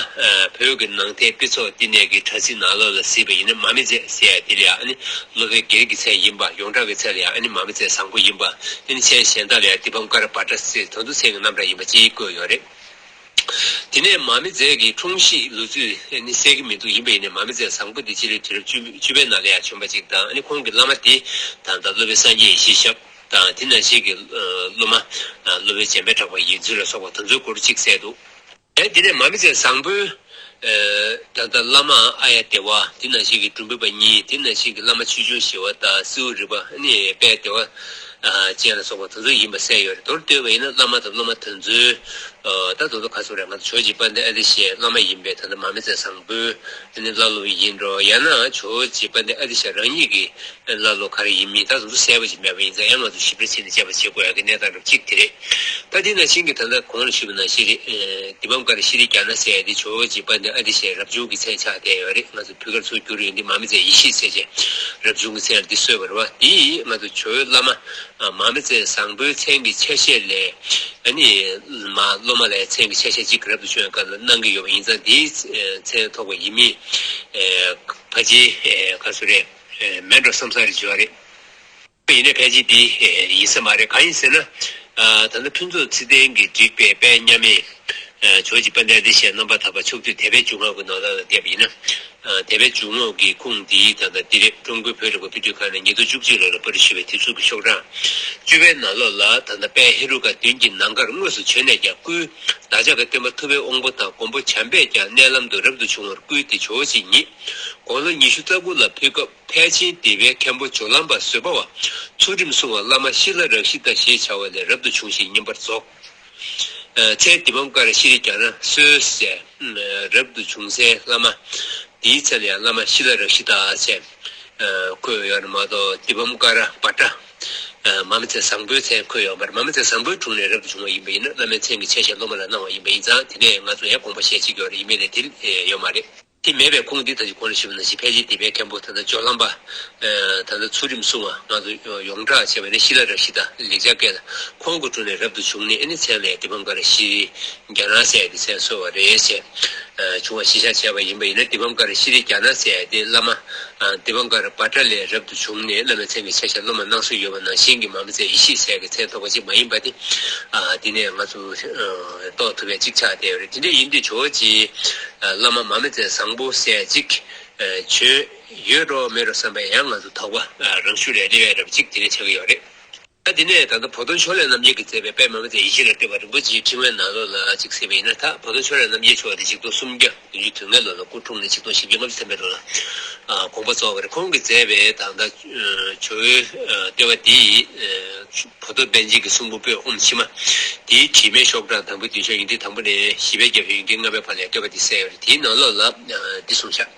བོད་ཀྱི་ནང་ཐེག་དཔེ་ཚོགས་བསྟི་གནས་ཀྱི་དྲ་ཚིགས་ནང་ལོགས་ལ་གཟིགས་པ་ཡིན་ན། མར་མེ་མཛད་ཟེར་ཡ་དེ་ལ་ཡང་ཨ་ནི་སློབ་དཔོན་སྒེར་གྱི་མཚན་ཡིན་པ། ཡོངས་གྲགས་ཀྱི་མཚན་ལ་ཡང་ཨ་ནི་མར་མེ་མཛད་བཟང་པོ་ཡིན་པ། ཨ་ནི་མཚན་གཞན་དག་ལ་ཡང་དི་པཾ་ཀ་ར་བྷ་དྲ་ཟེར་དེ་ཚོ་མཚན་གྱི་རྣམ་གྲངས་ཡིན་པ་ཅིག་བཀོད་ཡོད་རེད། དེ་ནས་མར་མེ་མཛད་ཀྱི་འཁྲུངས་གཞིས་ལོ་ཚིགས་ཨ་ནི་གསལ་གྱི་མི་འདུག་ཡིན་པ་ཡིན་ནའི་མར་མེ་མཛད་བཟང་པོ་འདི་སྤྱི་ལོའི་དུས་རབས་བཅུ་བཅུ་པའི་ནང་ལ་ཡང་བྱོན་པ་ཅིག་དང་། ཨ་ནི་ཁོང་གི་བླ་མ་དེ་ད་ལྟ་སློབ་དཔོན་སངས་རྒྱས་ཡེ་ཤེས་ཞབས་དང་། དེ་ནང་བཞིན་གྱི་སློབ་མ་སློབ་དཔོན་འཇམ་དཔལ་གྲགས་པ་ཡིན་ཚུལ་ལ་སོགས་པ་དེ་ཚོའི་སྐོར་གཅིག་གསལ་འདུག་ཨེ། དེ་ནས་མར་མེ་མཛད་བཟང་པོའི། ཨེ། ད་ལྟ་བླ་མ་ཨཱརྱ་དེ་ཝ། དེ་ནང་བཞིན་གྱི་སྒྲུབ་པ་པ་གཉིས། དེ་ནང་བཞིན་གྱི་བླ་མ་ཆོས་སྐྱོང་ཞི་བ་དང་སེའུ་རི་པ། ཨ་ནི་དཔལ་བདེ་བ་ཅན་ལ་སོགས་པ་དེ་ཚོ་ཡིན་པ་གསལ་ཡོད་རེད། མདོར་བསྡུས་པ་ཡིན་ན་བླ་མ་དང་སློབ་མ་དེ་ཚོའི། ཨ། ད་དེ་ཚོ་ག་ཚོད་རེད། ང་ཚོ་ཇོ་བོ་རྗེ་དཔལ་ལྡན་ཨ་ཏི་ཤའི་བླ་མ་ཡིན་པའི་ད་ལྟ་མར་མེ་མཛད་བཟང་པོའི་ཨ་ནི་བླ་སློབ་ཡིན་འགྲོ། ཡང་ན་ཇོ་བོ་རྗེ་དཔལ་ལྡན་ཨ་ཏི་ཤ་རང་ཉིད་ཀྱི་བླ་སློབ་ག་རེ་ཡིན་མིན་ད་དེ་ཚོ་གསལ་པོ་ཞིག་མེད་པ་ཡིན་ཙང་། ཡང་ང་ཚོ་ཞིབ་ཕྲ་བྱས་ནས་དཔྱད་པ་བྱེད་དགོས་ཡག་གི་གནས་སྟངས་རབ་གཅིག་དེ་རེད། ད་དེ་ནང་བཞིན་གྱི་ད་ལྟ་གོང་ལ་ཞུས་པ་ནང་བཞིན་རེད། ཨེ། དི་པཾ་ཀ་ར་ཤྲཱི་ཛྙཱ་ན་ཟེར་ཡ་དེ་ཇོ་བོ་རྗེ་དཔལ་ལྡན་ཨ་ཏི་ཤའི་རབ་བྱུང་གི་མཚན་ཆགས་བསྡད་ཡོད་རེད། ང་ཚོ་བོད་སྐད་ཚུར་བསྒྱུར་ཡོང་དུས་མར་མེ་མཛད་ཡེ་ཤེས་ཟེར་བྱས་རབ་བྱུང་གི་མཚན་ལ་འདི་གསོལ་བ་རེད་བ། དེ་ཡིས་ང་ཚོ་ཇོ་བོའི་བླ་མ་མར་མེ་མཛད་བཟང་པོའི་མཚན་གྱི་ཆ་ཤས་ལས། ཨ་ནི་མ་སློབ་མ་ལ་མཚན་གྱི་ཆ་ཤས་གཅིག་རབ་ཏུ་བྱུང་བའི་སྐབས་ལ་གནང་གི་ཡོད་པ་ཡིན་ཙང་། དེའི་མཚན་ཐོགས་པ་ཡིན་མིན། ཨེ། ཕལ་ཆེར། ཨེ། ག་ཚོད་རེད། ཨེ། མེད་འགྲོ་བསམ་ས་རེད་བརྗོད་པ་རེད། ཡིན་ནའི་ཕལ་ཆེར་འདི་ཡིན་ས་མ་རེད། གང་ཡིན་ཟེར་ན། ད་ལྟ་ཕུན་ཚོགས་ཚེ་བརྟན་གྱིས་བསྒྲིགས་པའི་དཔལ་མཉམ་མེད། ཇོ་བོ་རྗེ་དཔལ་ལྡན་ཨ་ཏི་ཤའི་རྣམ་པར་ཐར་པ་ཕྱོགས་བསྡུས་དད་པའི་འཇུག་ངོགས་ཀྱི་ནང་ལོགས་ལ་བལྟས་པ་ཡིན་ན། དད་པའི་འཇུག་ངོགས་ཀྱི་ཁུངས་འདི་ད་ལྟ་འདི་རེད། ཀྲུང་གོའི་བོད་རིག་པ་པཎ་སྡུད་ཁང་ནས་ཉིས་སྟོང་བཅུ་གཅིག་ལོ་ལ་པར་ཞུས་པའི་དེབ་གཟུགས་ཀྱི་ཤོག་གྲངས་བཅུ་པའི་ནང་ལོགས་ལ། ད་ལྟ་དཔལ་ཧེ་རུ་ཀ་བདུན་གྱི་ནམ་མཁར་དངོས་སུ་བྱོན་ནས་ཀྱང་བསྐུལ། བདག་ཅག་གི་སྟོན་པ་ཐུབ་པའི་དབང་པོ་དང་མགོན་པོ་བྱམས་པས་ཀྱང་མནལ་ལམ་དུ་རབ་ཏུ་བྱུང་བར་བསྐུལ་ཏེ་ཇོ་བོ་ཅིག་ཉིད། དགུང་ལོ་ཉི་ཤུ་རྩ་དགུ་ལ་ཕེབས་སྐབས། ཕལ་ཆེན་སྡེ་པའི་མཁན་པོ་ཇོ་ལམ་པ་བཟོད་པ་བ། ཚུལ་ཁྲིམས་སྲུང་བ་བླ་མ་ཤི་ལ་རཀྵི་ཏ་ཞེས་བྱ་བ་ལས་རབ་ཏུ་བྱུང་ཞིང་བསྙེན་པར་རྫོགས། མཚན་དི་པཾ་ཀ་ར་ཤྲཱི་ཛྙཱ་ན་སོ་ཟེར། རབ་ཏུ་བྱུང་སའི་བླ་མ། དེའི་མཚན་ལ་ཡང་བླ་མ་ཤི་ལ་རཀྵི་ཏ་ཟེར། བཀོད་ཡོད་རེད་མ་གཏོགས་དི་པཾ་ཀ་ར་བྷ་དྲ། མ་མ་མཛད་བཟང་པོའི་མཚན་བཀོད་ཡོད་མ་རེད། མ་མ་མཛད་བཟང་པོའི་དྲུང་ནས་རབ་ཏུ་བྱུང་བ་ཡིན་པ་ཡིན་ན་བླ་མའི་མཚན་གྱི་ཆ་ཤས་སློབ་མ་ལ་གནང་བ་ཡིན་པ་ཡིན་ཙང་དེ་ནས་ང་ཚོ་ཡང་དགོངས་པ་བཞེས་ཅིག་ཡོད་རེད། ཡིན་མིན་ལས་དེ་ཡོད་མ་རེད། དེ་མེད་པའི་ཁུངས་འདི་ད་ཅི་གོང་ལ་ཞུས་པ་ནང་བཞིན་ཕལ་ཆེར་དེ་པའི་མཁན་པོ་ད་ལྟ་སྦྱོར་ལམ་པ། ད་ལྟ་ཚུལ་ཁྲིམས་སྲུང་བ་ང་ཚོ་ཡོངས་གྲགས་བྱས་པ་ནི་ཤི་ལ་རཀྵི་ཏ་ལེགས་སྦྱར་སྐད་ལ་ཁོང་གི་དྲུང་ནས་རབ་ཏུ་བྱུང་ནས་ཨ་ནི་མཚན་ལ་དི་པཾ་ཀ་ར་ཤྲཱི་ཛྙཱ་ན་ཟེར་ཏེ་མཚན་གསོལ་བ་རེད་ཟེར། བྱུང་བ་གཞིར་བཞག་བྱས་པ་ཡིན་པ་ཡིན་ན་དི་པཾ་ཀ་ར་ཤྲཱི་ཛྙཱ་ན་ཟེར་ཏེ་བླ་མ། དི་པཾ་ཀ་ར་བྷ་དྲ་ལས་རབ་ཏུ་བྱུང་ནས་བླ་མའི་མཚན་གྱི་ཆ་ཤས་སློབ་མ་གནང་སྲོལ་ཡོད་པ་ནང་བཞིན་གྱི་མ་མ་མཛད་ཡེ་ཤེས་ཟེར་གྱི་མཚན་ཐོགས་པ་ཅིག་མ་ཡིན་པ་དེ། དེ་ནས་ང་ཚོ་རྟོགས་ཐུབ་པའི་ཅིག་ཆགས་བསྡད་ཡོད་རེད། དེ་འདྲ་ཡིན་དུས་ཇོ་བོ་རྗེ་བླ་མ་མ་མ་མཛད་བཟང་པོ་ཟེར་ཅིག་བྱོན་ཡོད་འགྲོ་མེད་འགྲོ་བསམ་པའི་ཡང་ང་ཚོ་དོགས་པ་རང་ཤུགས་ལས་སླེབས་ཡ་འདྲ་པོ་ཅིག་དེ་འདྲ་ཆགས་ཀྱི་ཡོད་རེད། ད་དེ་ནས་ད་ལྟ་བོ་དོན་ཕྱོགས་ལས་རྣམ་རྒྱལ་གྱིས་མཛད་པའི་དཔལ་མ་མ་མཛད་ཡེ་ཤེས་ལ་བསྟོད་པ་རིན་པོ་ཆེའི་ཕྲེང་བའི་ནང་ལོགས་ལ་ཅིག་གཟིགས་པ་ཡིན་ན། ད་བོ་དོན་ཕྱོགས་ལས་རྣམ་རྒྱལ་མཆོག་དེ་ཆིག་སྟོང་སུམ་བརྒྱ་བདུན་ཅུ་དོན་ལྔའི་ལོ་ལ་སྐུ་འཁྲུངས་ནས་ཆིག་སྟོང་བཞི་བརྒྱ་ལྔ་བཅུ་ཐམ་པའི་ལོ་ལ་གོང་འཕེལ་རྫོགས་པ་རེད། ཁོང་གིས་མཛད་པའི་ད་ལྟ་ཇོ་བོའི་བསྟོད་པ་དེ་ཡི་བོ་དོ་པཎ་ཆེན་གྱི་གསུང་འབུམ་པོད་ཨོཾ་མཆིལ་མ་དེའི་དྲི་མེད་ཤོག་གྲངས་དང་པོའི་བདུན་ཤོག་ཡོན་ཏན་དང་པོ་ནས་བཞི་པའི་རྒྱ་ཤོག་ཡོན་ཏན་ལྔ་པའི་བར་ལ་བསྟོད་པ་དེ་གསལ་ཡོད་རེད། དེའི་ནང་ལོགས་ལ་འདི་གསུངས་བཞག།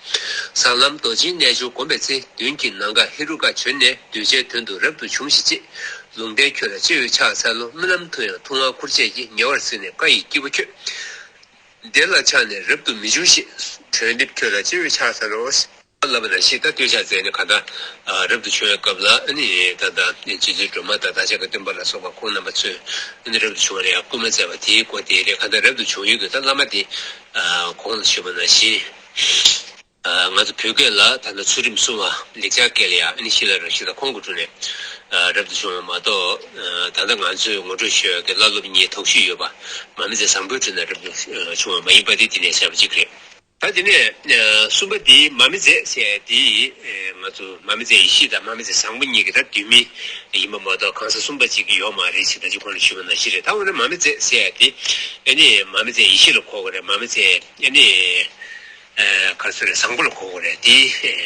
ཟབ་ལམ་རྡོ་རྗེའི་རྣལ་འབྱོར་བསྒོམ་པའི་ཚེ། མདུན་གྱི་ནམ་མཁར་ཧེ་རུ་ཀ་བྱོན་ནས། གདུལ་བྱའི་དོན་དུ་རབ་ཏུ་བྱུང་ཞིག་ཅེས། ལུང་བསྟན་ཁྱོད་ལ་སྤྱི་བོས་ཕྱག་འཚལ་ལོ། རྨི་ལམ་དུ་ཡང་ཐུབ་དབང་ཁུར་ཆེན་གྱིས། ཉེ་བར་གཟིགས་ནས་བཀའ་ཡི་སྐྱེས་བུ་ཁྱོད། བདེ་ལ་ཆགས་ནས་རབ་ཏུ་མི་འབྱུང་ཞིག། གྲོལ་འདེབས་ཁྱོད་ལ་སྤྱི་བོས་ཕྱག་འཚལ་ལོ། ལབ་པ་ནང་བཞིན་ད་བསྟོད་ཕྱག་མཛད་ནས་གང་ལྟར་རབ་ཏུ་བྱུང་བའི་སྐབས་ལ་ཨ་ནི་ད་ལྟ་རྗེ་བཙུན་སྒྲོལ་མ་དང་བདག་ཅག་གི་སྟོན་པ་ལ་སོགས་པ་ཁོང་རྣམ་པ་ཚོས་ཨ་ནི་རབ་ཏུ་བྱུང་བ་ལ་ཡང་སྐུལ་མ་མཛད་པ་དེའི་སྐོར་དེ་རེད། གང་ལྟར་རབ་ཏུ་བྱུང་ཡུལ་གྱི་ད་བླ་མ་དེ་གོང་ལ་ཞུས་པ་ནང་བཞིན། ང་ཚོ་བོད་སྐད་ལ་ད་ལྟ་ཚུལ་ཁྲིམས་སྲུང་བ་ལེགས་སྦྱར་སྐད་ལ་ཡང་ཨ་ནི་ཤི་ལ་རཀྵི་ཏ་ཁོང་གི་དྲུང་ནས་རབ་ཏུ་བྱུང་བ་མ་གཏོགས། ད་ལྟ་ང་ཚོས་ངོ་སྤྲོད་ཞུ་ཡག་གི་བླ་སློབ་གཉིས་དོགས་གཞི་ཡོད་པ་མ་མ་མཛད་བཟང་པོའི་དྲུང་ནས་རབ་ཏུ་བྱུང་བ་མ་ཡིན་པ་དེ་དེ་ནས་གསལ་པོ་གཅིག་རེད། ད་དེ་ནས་གསུམ་པ་དེ་མ་མ་མཛད་ཟེར་དེ་ང་ཚོ་མ་མ་མཛད་ཡེ་ཤེས་དང་མ་མ་མཛད་བཟང་པོ་གཉིས་ཀྱི་ད་བསྡུས་མིང་ཡིན་པ་མ་གཏོགས་གང་ཟག་གསུམ་པ་གཅིག་ཡོད་མ་རེད་ཅེས་ད་ཅི་གོང་ལ་ཞུས་པ་ནང་བཞིན་རེད། ད་འོ་ན་མ་མ་མཛད་ཟེར་དེ་ཨ་ནི་མ་མ་མཛད་ཡེ་ཤེས་ལ་གོ་དགོས་རེད། མ་མ་མཛད་ཨ་ནི། ག་ཚོད་རེད། བཟང་པོ་ལ་གོ་དགོས་རེད། དེ་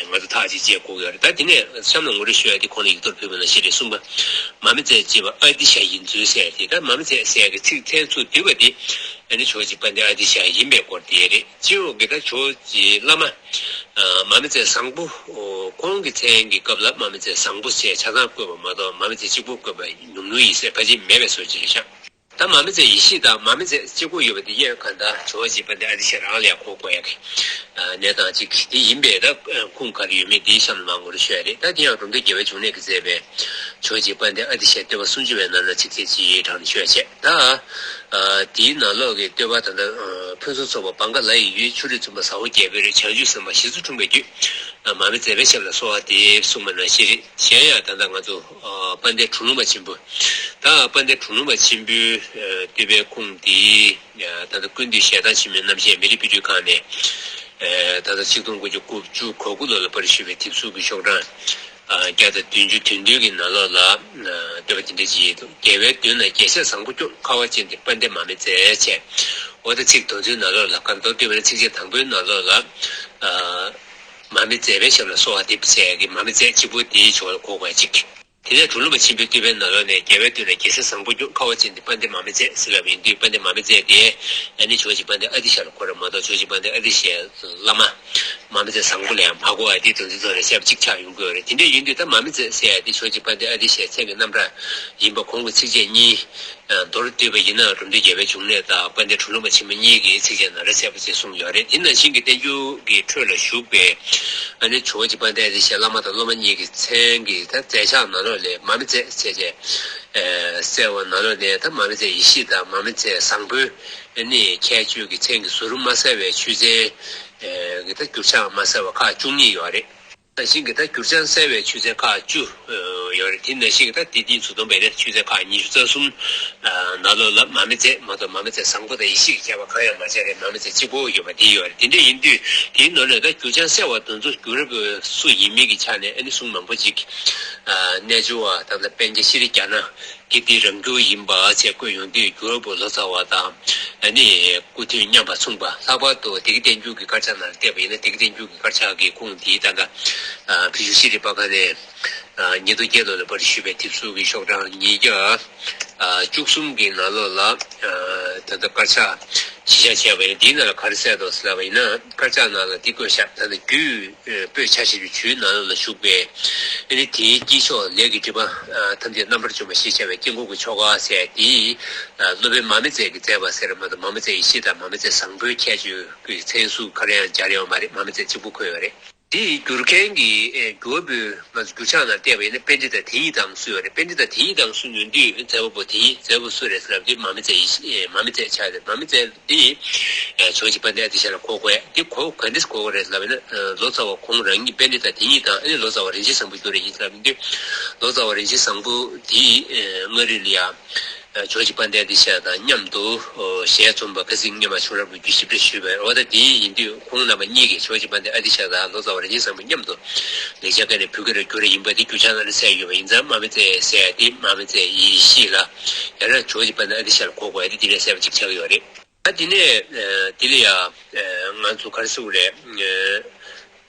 ང་ཚོ་ཐག་གཅིག་བཅད་དགོས་ཀྱི་ཡོད་རེད། ད་དེ་ནས་གཤམ་ལ་ངོ་སྤྲོད་ཞུ་ཡ་དེ་གོང་ལ་ཡིག་ཐོག་ཕུལ་བ་ནང་བཞིན་རེད། གསུམ་པ་མ་མ་མཛད་ཅེས་པ་ཨ་ཏི་ཤ་ཡིན་ཚུལ་ཟེར་དེ། ད་མ་མ་མཛད་ཟེར་ཡ་གི་ཚིག་མཚན་ཚུར་བསྡུས་པ་དེ་ཨ་ནི་ཇོ་བོ་རྗེ་དཔལ་ལྡན་ཨ་ཏི་ཤ་ཡིན་པའི་སྐོར་དེ་རེད། སྤྱི་ཡོངས་ཀྱི་ད་ཇོ་བོ་རྗེ་བླ་མ་མ་མ་མཛད་བཟང་པོ་ཁོང་གི་མཚན་གྱི་སྐབས་ལ་མ་མ་མཛད་བཟང་པོ་ཟེར་ཆ་ཚང་བཀོད་པ་མ་གཏོགས་མ་མ་མཛད་གཅིག་པོ་བཀོད་པ་ཉུང་ཉུང་ཡིན་ཟེར་ཕལ་ཆེར་མེད་པའི་བཟོ་ཅིག་རེད་ཤག། ད་མ་མ་མཛད་ཡེ་ཤེས་དང་མ་མ་མཛད་གཅིག་པོ་ཡོད་པ་དེ་ཡང་གང་ལྟར་ཇོ་བོ་རྗེ་དཔལ་ལྡན་ཨ་ཏི་ཤ་རང་ལ་ཡང་གོ་དགོས་ཡག་གི་གནས་སྟངས་གཅིག་དེ་ཡིན་པས། ད་ཁུངས་ག་རེ་ཡོད་མེད་དེའི་གཤམ་ལ་མར་ངོ་སྤྲོད་ཞུ་ཡ་རེད། ད་དེ་ཡང་རོམ་བཏེག་རྒྱལ་བའི་འབྱུང་གནས་ཀྱིས་མཛད་པའི་ཇོ་བོ་རྗེ་དཔལ་ལྡན་ཨ་ཏི་ཤའི་བསྟོད་པ་སུམ་ཅུ་པའི་ནང་ལ་ཚིགས་བཅད་གཅིག་དྲངས་ནས་ཞུ་ཡ་བྱས། ད་དེའི་ནང་ལོགས་ཀྱི་བསྟོད་པ་ད་ལྟ་ཕུན་སུམ་ཚོགས་པ་བང་ག་ལ་ཡི་ཡུལ། ཆུ་རིས་འཛོམས་པ་ཟ་ཧོར་རྒྱལ་པོའི་རི། བྱང་ཆུབ་སེམས་དཔའ་ཞི་འཚོ་འཁྲུངས་པའི་རྒྱུད། མ་མ་མཛད་པའི་ཞབས་ལ་གསོལ་བ་འདེབས་གསུངས་པ་ནང་བཞིན་རེད། གཞན་ཡང་ད་ལྟ་ང་ཚོ་དཔལ་ལྡན་གྲུབ་ལུང་པ་ཆེན་པོ། ད་དཔལ་ལྡན་གྲུབ་ལུང་པ་ཆེན་པོའི་བསྟོད་པའི་ཁུངས་འདི་ད་ལྟ་ཀུན་འདུས་ཞལ་ཐང་ཆེན་མོའི་རྣམ་བཤད་མི་རིགས་དཔེ་སྐྲུན་ཁང་ནས་ད་ལྟ་ཆིག་སྟོང་དགུ་བརྒྱ་དགུ་བཅུ་གོ་དགུ་ལོ་ལ་པར་བཤུས་པའི་དེབ་གཟུགས་ཀྱི་ཤོག་གྲངས་བརྒྱ་དང་བདུན་ཅུ་དོན་བདུན་གྱི་ནང་ལོགས་ལ་བསྟོད་པ་འདི་འདྲ་ཅིག་ཡོད་འདུག། རྒྱལ་བའི་མདུན་ན་རྒྱལ་སྲས་བཟང་པོ་སྐྱོང་། ཁ་བ་ཅན་དེ་དཔལ་ལྡན་མ་མ་མཛད་བྱས། འོ་ད་ཚིག་དོན་ཚན་ནང་ལོགས་ལ་གང་ལྟར་བསྟོད་པའི་ཚིགས་བཅད་དང་པོའི་ནང་ལོགས་ལ། མ་མ་མཛད་པའི་ཞབས་ལ་གསོལ་བ་འདེབས་ཟེར་གྱི་མ་མ་མཛད་གཅིག་པོ་དེའི་ཕྱོགས་ལ་གོ་དགོས་གཅིག། དེ་ནས་གྲུབ་ལུང་པ་ཆེན་པོའི་བསྟོད་པའི་ནང་ལོགས་ནས་རྒྱལ་བའི་མདུན་ལ་རྒྱལ་སྲས་བཟང་པོ་སྐྱོང་། ཁ་བ་ཅན་དེ་དཔལ་ལྡན་མ་མ་མཛད་ཟེར་ལབ་ཡིན་དུས་དཔལ་ལྡན་མ་མ་མཛད་དེ་ཨ་ནི་ཇོ་བོ་རྗེ་དཔལ་ལྡན་ཨ་ཏི་ཤ་ལ་གོ་རེད་མ་གཏོགས་ཇོ་བོ་རྗེ་དཔལ་ལྡན་ཨ་ཏི་ཤའི་བླ་མ་མ་མ་མཛད་བཟང་པོ་ལ་ཡང་མ་གོ་བ་དེ་དོན་ཚན་ཐོག་ནས་བཤད་པ་གཅིག་ཆགས་ཡོང་གི་ཡོད་རེད། དེ་འདྲ་ཡིན་དུས་ད་མ་མ་མཛད་ཟེར་ཡ་དེ་ཇོ་བོ་རྗེ་དཔལ་ལྡན་ཨ་ཏི་ཤའི་མཚན་གྱི་རྣམ་གྲངས་ཡིན་པ་གོང་གི་ཚིགས་བཅད་གཉིས། མདོར་བསྡུས་པ་ཡིན་ན་འགྲོ་འདུལ་རྒྱལ་བའི་འབྱུང་གནས་དང་དཔལ་ལྡན་གྲུབ་ལུང་པ་ཆེན་པོ་གཉིས་ཀྱི་ཚིགས་བཅད་ནང་ལ་གསལ་པོ་ཞིག་གསུངས་ཡོད་རེད། དེ་ནང་བཞིན་གྱི་བསྟན་འགྱུར་གྱི་ཁྲོད་ལ་བཞུགས་པའི་ཨ་ནི་ཇོ་བོ་རྗེ་དཔལ་ལྡན་ཨ་ཏི་ཤའི་བླ་མ་དང་སློབ་མ་གཉིས་ཀྱི་མཚན་གྱི་ད་མཛད་བྱ་ནང་ལོགས་ལས་མ་མ་མཛད་ཟེར་བྱས་གསལ་བ་ནང་ལོགས་ནས་ད་མ་མ་མཛད་ཡེ་ཤེས་དང་མ་མ་མཛད་བཟང་པོའི་ཨ་ནི་ཁྱད་ཆོས་ཀྱི་མཚན་གྱི་ཟུར་མ་གསལ་བའི་ཆོས་ཚན་གྱི་ད་འགྱུར་བྱ་མ་གསལ་བ་ཁག་བཅུ་གཉིས་ཡོད་རེད། ནང་བཞིན་གྱི་ད་འགྱུར་བྱ་གསལ་བའི་ཆོས་ཚན་ཁག་བཅུ་ཡོད་རེད། དེ་ནང་བཞིན་གྱི་ད་དེ་དེའི་མཛུབ་སྟོན་པའི་ནས་ཆོས་ཚན་ཁག་ཉི་ཤུ་རྩ་གསུམ་ནང་ལོགས་ལ་མ་མ་མཛད་མ་གཏོགས་མ་མ་མཛད་བཟང་པོ་དང་ཡེ་ཤེས་ཀྱི་ཁྱད་པར་གང་ཡང་མ་བྱས་རེད། མ་མ་མཛད་གཅིག་པོ་ཡོད་པ་དེ་ཡོད་རེད། དེ་འདྲ་ཡིན་དུས་དེའི་ནང་ནས་ད་འགྱུར་བྱ་གསལ་བ་དེ་ཚོ་འགྱུར་བ་སུ་ཡིན་མིན་གྱི་ཆ་ནས་ཨ་ནི་གསུང་མང་པོ་ཅིག་རྣལ་འབྱོར་བ་དང་ད་པཎ་ཆེན་ཤྲཱི་ཛྙཱ་ན་གྱིས་དེ་རང་འགྱུར་ཡིན་པ་ཅེས་བཀོད་ཡོང་དུས་འགྱུར་བ་ལོ་ཙཱ་བ་དང་ཨ་ནི་སྐུ་དུས་མཉམ་པ་མཚུངས་པ། ལྷག་པར་དུ་བདེ་སྐྱིད་བསྟན་འགྱུར་གྱི་དཀར་ཆག་ནང་བལྟས་པ་ཡིན་ན་བདེ་སྐྱིད་བསྟན་འགྱུར་གྱི་དཀར་ཆག་གི་ཁུངས་དེའི་ད་ལྟ་ཕུལ་བྱུང་ཤེས་རིག་པར་ཁང་ནས་ཉིས་སྟོང་བརྒྱད་ལོ་ལ་པར་ཞུས་པའི་དེབ་གཟུགས་ཀྱི་ཤོག་གྲངས་ཉིས་བརྒྱ་ བཅུ་གསུམ་གྱི་ནང་ལོགས་ལ་ད་ལྟ་དཀར་ཆག་གཞི་བཞག་བྱས་པ་ཡིན། འདིའི་ནང་ལ་ག་རེ་གསལ་འདུག་ཟེར་ལབ་པ་ཡིན་ན། དཀར་ཆག་ནང་ལ་འདི་བཀོད་བཞག་ད་ལྟ་རྒྱུད་པོད་ཆ་ཤས་ཀྱི་ཇུས་ནང་ལོགས་ལ་བཞུགས་པའི་ཨ་ནི་དེའི་དཀྱིལ་ཆོག་ལས་ཀྱི་སྒྲིབ་པ་ཐམས་ཅད་རྣམ་པར་འཇོམས་པ་ཞེས་བྱ་བའི་དཀྱིལ་འཁོར་གྱི་ཆོ་ག་ཟེར་དེ། སློབ་དཔོན་མ་མི་ཙེ་གིས་མཛད་པ་ཟེར་མ་གཏོགས། མ་མི་ཙེ་ཡེ་ཤེས་དང་མ་མི་ཙེ་བཟང་པོའི་ཁྱད་ཆོས་ཀྱི་མཚན་གསུམ་ག་རེ་ཡང་སྦྱར་ཡོད་མ་རེད། མ་མི་ཙེ་གཅིག་པུ་འཁོད་ཡོད་རེད། དེ་ཡི་བསྒྱུར་མཁན་གྱི་ཨེ་བསྒྱུར་བ་པོའི་ང་ཚོ་བསྒྱུར་བྱ་ནང་བལྟས་པ་ཡིན་ན་པཎྜི་ཏ་དེ་ཉིད་དང་གསུངས་ཡོད་རེད། པཎྜི་ཏ་དེ་ཉིད་དང་གསུངས་ཡོང་དུས་མཛད་པ་པོ་དེ་ཉིད་མཛད་པ་པོ་སུ་རེད་ཟེར་ལབ་དུས་མ་མི་ཙེ་ཡེ་ཤེས་ཨེ་མ་མི་ཙེ་ཆགས་རེད། མ་མི་ཙེ་དེ་ཨེ་ཇོ་བོ་རྗེ་དཔལ་ལྡན་ཨ་ཏི་ཤ་ལ་གོ་དགོས་ཡ། དེ་གོ་ག་འདྲས་གོ་དགོས་རེད་ལབ་ན། ཨེ་ལོ་ཙཱ་བ་ཁོང་རང་ཉིད་པཎྜི་ཏ་དེ་ཉིད་དང་ཨ་ནི་ལོ་ཙཱ་བ་རིན་ཆེན་བཟང་པོ་བསྒྱུར་བ་ཡིན་ལབ་དུས། ལོ་ཙཱ་བ་རིན་ཆེན་བཟང་པོ་དེ་ཨེ་མངའ་རིས་ལ་ཡ། ཇོ་བོ་རྗེ་དཔལ་ལྡན་ཨ་ཏི་ཤ་དང་མཉམ་དུ་ཞལ་འཛོམས་པ་ཁ་སང་སྔོན་མ་བྱུང་རབས་ཀྱི་རྒྱུད་ཞིབ་ཕྲ་ཞུས་པ་རེད། འོ་ད་དེ་ཡིན་དུས་ཁོང་རྣམ་པ་གཉིས་ཀྱིས་ཇོ་བོ་རྗེ་དཔལ་ལྡན་ཨ་ཏི་ཤ་དང་ལོ་ཙཱ་བ་རིན་ཆེན་བཟང་པོ་མཉམ་དུ་ལེགས་སྦྱར་སྐད་ནས་བོད་སྐད་ལ་བསྒྱུར་བ་ཡིན་པ་དེ་བསྒྱུར་བྱ་ནང་ལ་གསལ་ཡོད་པ་ཡིན་ཙང་། མ་མི་ཙེ་ཟེར་ཡ་དེ་མ་མི་ཙེ་ཡེ་ཤེས་ལ་ཡང་ན་ཇོ་བོ་རྗེ་དཔལ་ལྡན་ཨ་ཏི་ཤ་ལ་གོ་དགོས་ཡ་དེ་དེ་ལས་གསལ་པོ་གཅིག་ཆགས་ཀྱི་ཡོད་རེད། ད་དེ་ནས་དེ་ལ་ཡ་ང་ཚོ་ག་རེ་ཟེར་དགོས་རེད།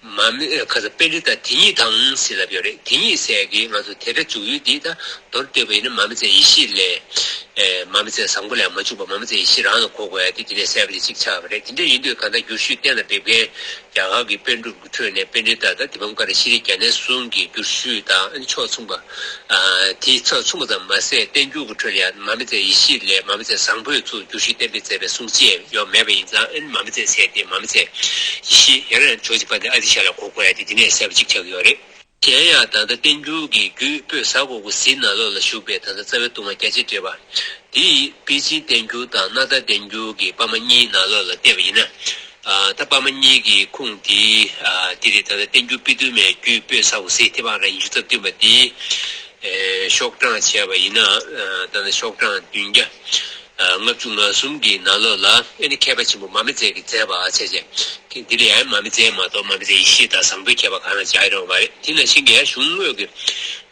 མ་མི་ཁ་ས་པཎྜི་ཏ་དེ་ཉིད་དང་ཟེར་ལབ་ཡོད་རེད། དེ་ཉིད་ཟེར་གྱི་ང་ཚོ་དེ་འདྲ་འཇུག་ཡུལ་འདི་ད་མདོར་བསྡུས་པ་ཡིན་ན་མ་མི་ཙེ་ཡེ་ཤེས་ལས། ཨེ་མ་མི་ཙེ་བཟང་པོ་ལས་མ་འཇུག་པ་མ་མི་ཙེ་ཡེ་ཤེས་རང་ལ་གོ་དགོས་ཡ་དེ་དེ་འདྲའི་གསལ་པོ་ཅིག་ཆགས་པ་རེད། དེ་འདྲ་ཡིན་དུས་གང་ལྟར་བསྒྱུར་ཞུས་གཏན་ལ་འབེབས་མཁན་རྒྱ་གར་གྱི་པཎ་གྲུབ་ཀྱི་ཁྲོད་ནས་པཎྜི་ཏ་དང་དི་པཾ་ཀ་ར་ཤྲཱི་ཀ་ཎའི་གསུང་གི་བསྒྱུར་ཞུས་དང་ཕྱོགས་མཚུངས་པ། ཨ་དེའི་ཚབ་མཚུངས་པ་ཙམ་མ་ཟད་བསྟན་འགྱུར་གྱི་ཁྲོད་ལ་ཡང་མ་མི་ཙེ་ཡེ་ཤེས་ལས་མ་མི་ཙེ་བཟང་པོས་ཚུར་བསྒྱུར་ཞུས་གཏན་འབེབས་མཛད་པའི་གསུང་ཅི་ཡང་མེད་པ་ཡིན་ཙང་། ཨ་ནི་མ་མི་ཙེ་ཟེར་ཏེ་མ་མི་ཙེ་ཡེ་ཤེས་ཡང་ན་ཇོ་བོ་རྗེ་དཔལ་ལྡན་ཨ་ཏི་ཤ་ལ་གོ་དགོས་ཡ་དེ་དེ་ནས་གསལ་པོ་ཅིག་ཆགས་ཀྱི་ཡོད་རེད། གཞན་ཡང་ད་ལྟ་བསྟན་འགྱུར་གྱི་རྒྱུད་པོད་ཟ་གོ་གོ་ཟིན་ནང་ལོགས་ལ་བཞུགས་པའི་ད་ལྟ་རྩ་བའི་སྡུག་བསྔལ་རྒྱ་ཆེར་འགྲེལ་པ། དེ་ཡི་པཎ་ཆེན་བསྟན་འགྱུར་དང་སྣ་ཐར་བསྟན་འགྱུར་གྱི་པར་མ་གཉིས་ནང་ལོགས་ལ་བལྟས་པ་ཡིན་ན། ཨ་ད་པར་མ་གཉིས་ཀྱི་ཁུངས་དེ་ཨ་དེ་རེད། ད་ལྟ་བསྟན་འགྱུར་པོད་དུ་མའི་རྒྱུད་པོད་ཟ་གོ་ཟིན་ཐེ་བང་ར་ཉི་ཤུ་རྩ་བདུན་པ་དེ། ཨེ་ཤོག་གྲངས་བྱས་པ་ཡིན་ན། ཨ་ད་ལྟ་ཤོག་གྲངས་བདུན་བརྒྱ་ཨ་ལྔ་བཅུ་ང་གསུམ་གྱི་ནང་ལོགས་ལ་ཨ་ནི་མཁས་པ་ཆེན་པོ་མ་མི་ཙེ་གིས་མཛད་པ་བྱས་རྗེས། འདི་ལ་ཡང་མ་མི་ཙེ་མ་གཏོགས་མ་མི་ཙེ་ཡེ་ཤེས་དང་བཟང་པོའི་ཁྱད་པར་གང་ལ་སྦྱར་ཡོད་མ་རེད། དེ་ནང་བཞིན་གྱི་ཡང་གཞུང་དངོས་ཀྱི་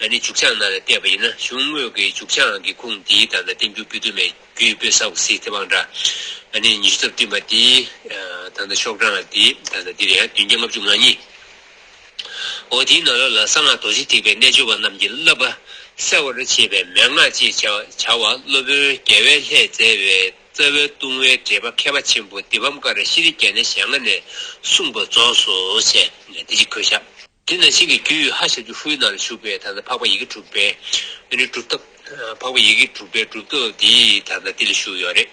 ཨ་ནི་མཇུག་བྱང་ནང་ལ་བལྟས་པ་ཡིན་ན། གཞུང་དངོས་ཀྱི་མཇུག་བྱང་གི་ཁུངས་འདི་ད་ལྟ་བསྟན་འགྱུར་པོད་དུ་མའི་རྒྱུད་པོད་ཟ་གོ་ཟིན་ཐེ་བང་ར་ཨ་ནི་ཉི་ཤུ་རྩ་བདུན་པ་འདི་ད་ལྟ་ཤོག་གྲངས་འདི་ད་ལྟ་འདི་ལ་ཡང་བདུན་བརྒྱ་ལྔ་བཅུ་ང་གཉིས། འོ་དེའི་ནང་ལོགས་ལ་གསང་སྔགས་རྡོ་རྗེ་ཐེག་པའི་རྣལ་འབྱོར་པ་རྣམས་ཀྱི་བསླབ་པ་གསལ་བར་བྱེད་པའི་མན་ངག་ཅེས་བྱ་བ་སློབ་དཔོན་རྒྱལ་བའི་ལྷས་མཛད་པའི་རྩ་བའི་ལྟུང་བའི་འགྲེལ་པ་མཁས་པ་ཆེན་པོ་དི་པཾ་ཀ་ར་ཤྲཱི་ཀ་ཎའི་ཞལ་སྔ་ནས་གསུངས་པ་རྫོགས་སོ་ཞེས་འདི་གཅིག་འཁོད་བཞག་དེ་ནང་བཞིན་གྱི་རྒྱུད་ཧ་ཞབས་ཀྱུ་ཧུའི་ནང་ལ་བཞུགས་པའི་ད་ལྟ་འཕགས་པ་ཡི་གེ་དྲུག་པའི་ཨ་ནི་སྒྲུབ་ཐབས། འཕགས་པ་ཡི་གེ་དྲུག་པའི་སྒྲུབ་ཐབས་འདི་ད་ལྟ་འདི་ལ་བཞུགས་ཡོད་རེད།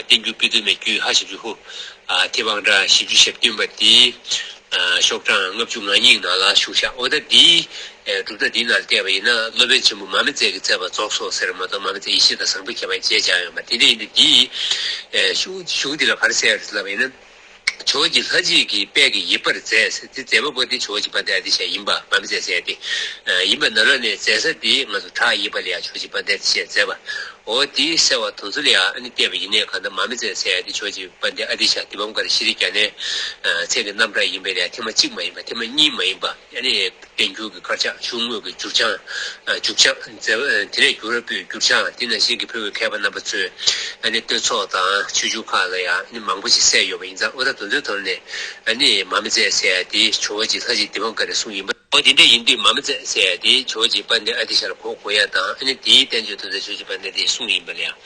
བསྟན་འགྱུར་པོད་དུ་མའི་རྒྱུད་ཧ་ཞབས་ཀྱུ་ཧུ། ཨ་ཐེ་བང་ར་བཞི་བཅུ་ཞེ་བདུན་པ་འདི། ཨ་ཤོག་གྲངས་ལྔ་བཅུ་ང་གཉིས་ནང་ལ་བཞུགས་ཤག་འོ་ད་འདིའི་ཨེ་སྒྲུབ་ཐབས་འདིའི་ནང་ལ་བལྟས་པ་ཡིན་ན། སློབ་དཔོན་ཆེན་པོ་མ་མི་ཙེ་གིས་མཛད་པ་རྫོགས་སོ་ཟེར་མ་གཏོགས། མ་མི་ཙེ་ཡེ་ཤེས་དང་བཟང་པོའི་ཁྱད་པར་ཅེས་བྱ་ཡོད་པ་དེ་འདྲ་ཡིན་དུས། འདིའི་ཨེ་ཤུ་ཤུ་འདི་ལ་ག་རེ་ཟེར་ཡོད་ལབ་པ་ཡིན་ན། ཇོ་བོ་རྗེ་ལྷ་རྗེ་གི་དཔལ་གྱི་ཡིབ་པར་མཛད་ཟེར་དེ་མཛད་པ་པོ་དེ་ཇོ་བོ་རྗེ་དཔལ་ལྡན་ཨ་ཏི་ཤ་ཡིན་པ་མ་མི་ཙེ་ཟེར་ཏེ། ཨ་ཡིན་པ་ནང་ལོགས་ནས་མཛད་ས་དེ་ང་ཚོ་བྲག་ཡིབ་པ་ལ་ཡ་ཇོ་བོ་རྗེ་དཔལ་ལྡན་ཨ་ཏི་ཤས་མཛད་པ། འོ་དེའི་གསལ་བ་དེ་ཚོ་ལ་ཡ་ཨ་ནི་བལྟས་པ་ཡིན་ནའི་གང་ལྟར་མ་མི་ཙེ་ཟེར་ཡ་དེ་ཇོ་བོ་རྗེ་དཔལ་ལྡན་ཨ་ཏི་ཤ་དི་པཾ་ཀ་ར་ཤྲཱི་ཀ་ཎའི་ཨ་མཚན་གྱི་རྣམ་གྲངས་ཡིན་པ་ལ་ཡ་ཐེངས་མ་གཅིག་མ་ཡིན་པ་ཐེངས་མ་གཉིས་མ་ཡིན་པ། ཨ་ནི་བསྟན་འགྱུར་གྱི་དཀར་ཆག་གཞུང་དངོས་ཀྱི་འགྱུར་བྱང་། ཨ་འཇུག་བྱང་། མཛད་པ། ཨ་དེ་ནས་བསྒྱུར་བ་པོའི་འགྱུར་བྱང་། དེ་ནང་བཞིན་གྱི་བོད་ཀྱི་མཁས་པ་རྣམ་པ་ཚོས་ཨ་ནི་བསྟོད་ཚོགས་དང་ཆོས་འབྱུང་ཁག་ལ་ཡང་ཨ་ནི་མང་པོ་ཞིག་གསལ་ཡོད་པ་ཡིན་ཙང་། འོ་ད་དེ་ཚོའི་ཐོག་ནས་ཨ་ནི་མ་མི་ཙེ་ཟེར་ཡ་དེ་ཇོ་བོ་རྗེ་ལྷ་རྗེ་དི་པཾ་ཀ་རའི་གསུང་ཡིན་པ། འོ་དེ་འདྲ་ཡིན་དུས་མ་མི་ཙེ་ཟེར་ཡ་དེ་ཇོ་བོ་རྗེ་དཔལ་ལྡན་ཨ་ཏི་ཤ་ལ་གོ་དགོས་ཡ་དང་། ཨ་ནི་དེའི་བསྟན་བཅོས་དེ་ཚོ་ཇོ་བོ་རྗེ་དཔལ་ལྡན་དེའི་གསུང་ཡིན་པ་ལ་ཡང་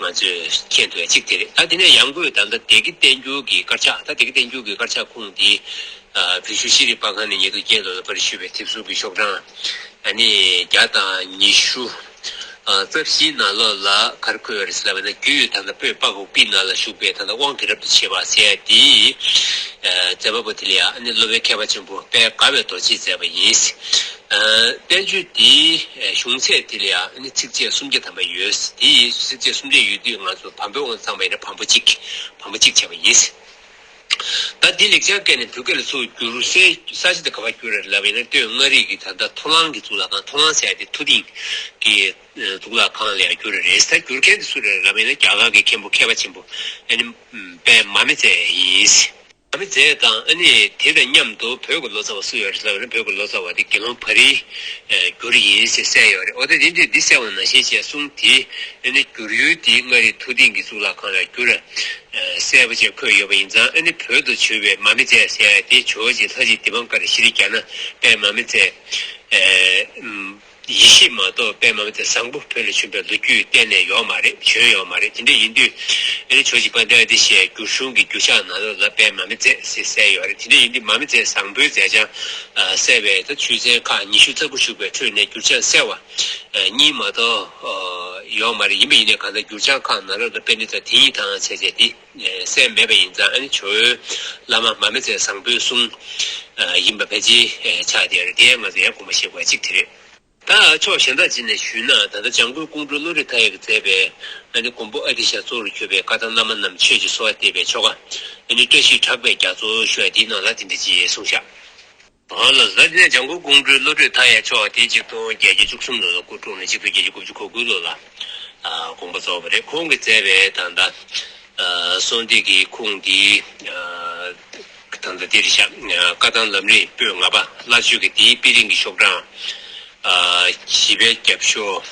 ང་ཚོས་མཁྱེན་ཐུབ་ཡ་གཅིག་དེ་རེད། ད་དེ་ནས་ཡང་སྒོས་ད་ལྟ་སྡེ་དགེ་བསྟན་འགྱུར་གྱི་དཀར་ཆག་ད་སྡེ་དགེ་བསྟན་འགྱུར་གྱི་དཀར་ཆག་ཁུངས་དེ། ཨ་བོད་གཞུང་ཤེས་རིག་པར་ཁང་ནས་ཉེར་དྲུག་ཀྱི་ལོ་ལ་པར་ཞུས་པའི་དེབ་གཟུགས་ཀྱི་ཤོག་གྲངས་ཨ་ནི་བརྒྱ་དང་ཉི་ཤུ་རྩ་བཞིའི་ནང་ལོགས་ལ་ག་རེ་འཁོད་ཡོད་རེད་ཟེར་ལབ་པ་ན། རྒྱུད་ད་ལྟ་པོད་པ་གོ་པི་ནང་ལ་བཞུགས་པའི་ད་ལྟ་དབང་གི་རབ་ཏུ་བྱེད་པ་ཟེར་ཡ་དེ། ཨ་མཛད་པ་པོ་དེ་ལ་ཡ་ཨ་ནི་སློབ་དཔོན་མཁས་པ་ཆེན་པོ་དཔལ་དགའ་བའི་རྡོ་རྗེས་མཛད་པ་ཡིན། ཨ་བསྟན་བཅོས་དེའི་གཞུང་ཚད་དེ་ལ་ཡ་ཨ་ནི་ཚིགས་བཅད་སུམ་བརྒྱ་ཐམ་པ་ཡོད། དེ་ཚིགས་བཅད་སུམ་བརྒྱ་ཡོད་དུས་ང་ཚོ་བམ་པོའི་དབང་དུ་བཏང་བ་ཡིན་ན་བམ་པོ་གཅིག་བམ་པོ་གཅིག་བྱས་པ་ཡིན། ད་འདི་ལེགས་སྦྱར་སྐད་ནས་བོད་སྐད་ལ་ཚུར་བསྒྱུར་སའི་ས་ཆ་དེ་ག་པར་བསྒྱུར་རེད་ལབ་ཡིན་ན། སྟོད་མངའ་རིས་ཀྱི་ད་ལྟ་མཐོང་ལམ་གྱི་གཙུག་ལག་ཁང་། མཐོང་ལམ་ཟེར་ཡ་དེ་མཐོ་ལྡིང་གི་གཙུག་ལག་ཁང་ལ་ཡང་བསྒྱུར་རེད། ད་བསྒྱུར་མཁན་དེ་སུ་རེད་ལབ་ཡིན་ན། རྒྱ་གར་གྱི་མཁན་པོ་མཁས་པ་ཆེན་པོ་ཨ་ནི་དཔལ་མ་མི་ཙེ་ཡིན། མ་མི་ཙེ་དང་ཨ་ནི་དེ་དང་མཉམ་དུ་བོད་ཀྱི་ལོ་ཙཱ་བ་སུ་ཡོད་རེད་ལབ་ཡིན་ན། བོད་ཀྱི་ལོ་ཙཱ་བ་དེ་དགེ་སློང་བ་རིའི་བསྒྱུར་ཡིན་ཞེས་གསལ་ཡོད་རེད། འོ་ད་དེ་འདྲས་འདི་གསལ་བ་ནང་བཞིན་བྱས་གསུངས་དེ། ཨ་ནི་བསྒྱུར་ཡུལ་དེ་མངའ་རིས་མཐོ་ལྡིང་གི་གཙུག་ལག་ཁང་ལ་བསྒྱུར། གསལ་པོ་བྱས་འཁོད་ཡོད་པ་ཡིན་ཙང་། ཨ་ནི་བོད་དུ་བྱོན་པའི་མ་མི་ཙེ་ཟེར་ཡ་དེ་ཇོ་བོ་རྗེ་ལྷ་རྗེ་དི་པཾ་ཀ་ར་ཤྲཱི་ཀ་ཎ་དཔལ་མ་མི་ཙེ། ཨེ་ ཡེ་ཤེས་མ་གཏོགས་དཔལ་མ་མི་ཚད་བཟང་པོ་བོད་ལ་བྱོན་པའི་ལོ་རྒྱུས་གཏན་ནས་ཡོད་མ་རེད། བྱོན་ཡོད་མ་རེད། དེ་འདྲ་ཡིན་དུས་ཨ་ནི་ཇོ་བོ་རྗེ་དཔལ་ལྡན་ཨ་ཏི་ཤས་བསྒྱུར་གཞུང་གི་འགྱུར་ཕྱག་ནང་ལོགས་ལ་དཔལ་མ་མི་ཚད་ཟེར་གསལ་ཡོད་རེད། དེ་འདྲ་ཡིན་དུས་མ་མི་ཚད་བཟང་པོའི་མཛད་བྱང་གསལ་བའི་ད་ཆོས་ཚན་ཁག་ཉི་ཤུ་རྩ་དགུ་བཞུགས་པའི་ཁྲོད་ནས་འགྱུར་ཕྱག་གསལ་བ་གཉིས་མ་གཏོགས་ཡོད་མ་རེད། ཡིན་པ་ཡིན་ནའི་གང་ལྟར་འགྱུར་ཕྱག་ཁག་ནང་ལོགས་ལ་དཔེ་འདི་དང་དེ་གཉིས་དང་བྱས་བྱས་ཏེ། གསལ་མེད་པ་ཡིན་ཙང་ཨ་ནི་ཇོ་བོའི་བླ་མ་མ་མི་ཚད་བཟང་པོའི་གསུང་ཡིན་པ་ཕལ་ཆེར་ཆགས་བསྡད་ཡོད་རེད། དེ་ཡང་ང་ཚོ་ཡང་དགོངས་པ་བཞེས་དགོས་གཅིག་དེ་རེད། ད་ཕྱོགས་གཞན་དག་ཅིག་ནས་ཞུས་ན་ད་ལྟ་འཇམ་མགོན་ཀོང་སྤྲུལ་བློ་གྲོས་མཐའ་ཡས་ཀྱིས་མཛད་པའི་ཨ་ནི་མགོན་པོ་ཨ་ཏི་ཤ་གཙོ་བོར་གྱུར་པའི་བཀའ་ཐང་བླ་མ་རྣམས་ཆོས་ཀྱི་གསོལ་བ་འདེབས་པའི་ཆོ་ག་ཨ་ནི་བཀྲ་ཤིས་གྲགས་པའི་རྒྱ་མཚོ་ཞུ་བ་འདིའི་ནང་ལ་དེ་འདྲ་ཅིག་གསུངས་བཞག་ཨོ་ལགས་སོ། ད་དེ་ནས་འཇམ་མགོན་ཀོང་སྤྲུལ་བློ་གྲོས་མཐའ་ཡས་མཆོག་དེ་ཆིག་སྟོང་བརྒྱད་བརྒྱ་བཅུ་གསུམ་ལོ་ལ་སྐུ་འཁྲུངས་ནས་ཆིག་སྟོང་བརྒྱད་བརྒྱ་དགུ་བཅུ་གོ་དགུ་ལོ་ལ་དགོངས་པ་རྫོགས་པ་རེད། ཁོང་གིས་མཛད་པའི་ད་ལྟ་གསོལ་འདེབས་ཀྱི་ཁུངས་དེ་ད་ལྟ་འདིར་བཞག་བཀའ་ཐང་ལམ་རིམ་པོད་ལྔ་པ་བླ་མཆོད་ཀྱི་དེའི་དཔེ་རིང་གི་ཤོག་གྲངས་བཞི་པའི་རྒྱབ་ཤོག་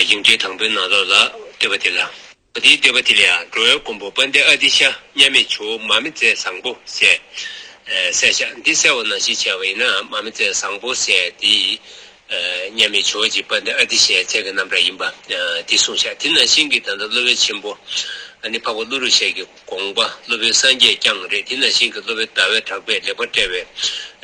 ཡིག་འབྲེལ་དང་པོའི་ནང་ལོགས་ལ་བསྟོད་པ་དེ་ལ། དེའི་བསྟོད་པ་དེ་ལ་ཡང་འགྲོ་བའི་མགོན་པོ་དཔལ་ལྡན་ཨ་ཏི་ཤ་མཉམ་མེད་ཇོ་བོ་མ་མི་ཚད་བཟང་པོ་ཟེར་གསལ་བཞག་འདི་གསལ་བ་ནང་བཞིན་བྱས་པ་ཡིན་ན་མ་མི་ཚད་བཟང་པོ་ཟེར་དེ་མཉམ་མེད་ཇོ་བོ་རྗེ་དཔལ་ལྡན་ཨ་ཏི་ཤའི་མཚན་གྱི་རྣམ་གྲངས་ཡིན་པ་འདི་གསུངས་བཞག་དེ་ནང་བཞིན་གྱི་ད་ལྟ་སློབ་དཔོན་ཆེན་པོ་ཨ་ནི་འཕགས་པ་ཀླུ་སྒྲུབ་ཞལ་གྱི་དགོངས་པ་སློབ་དཔོན་སངས་རྒྱས་བསྐྱངས་རེད། དེ་ནང་བཞིན་གྱི་སློབ་དཔོན་ཟླ་བས་གྲགས་པས་ལེགས་པར་བཀྲལ་བའི་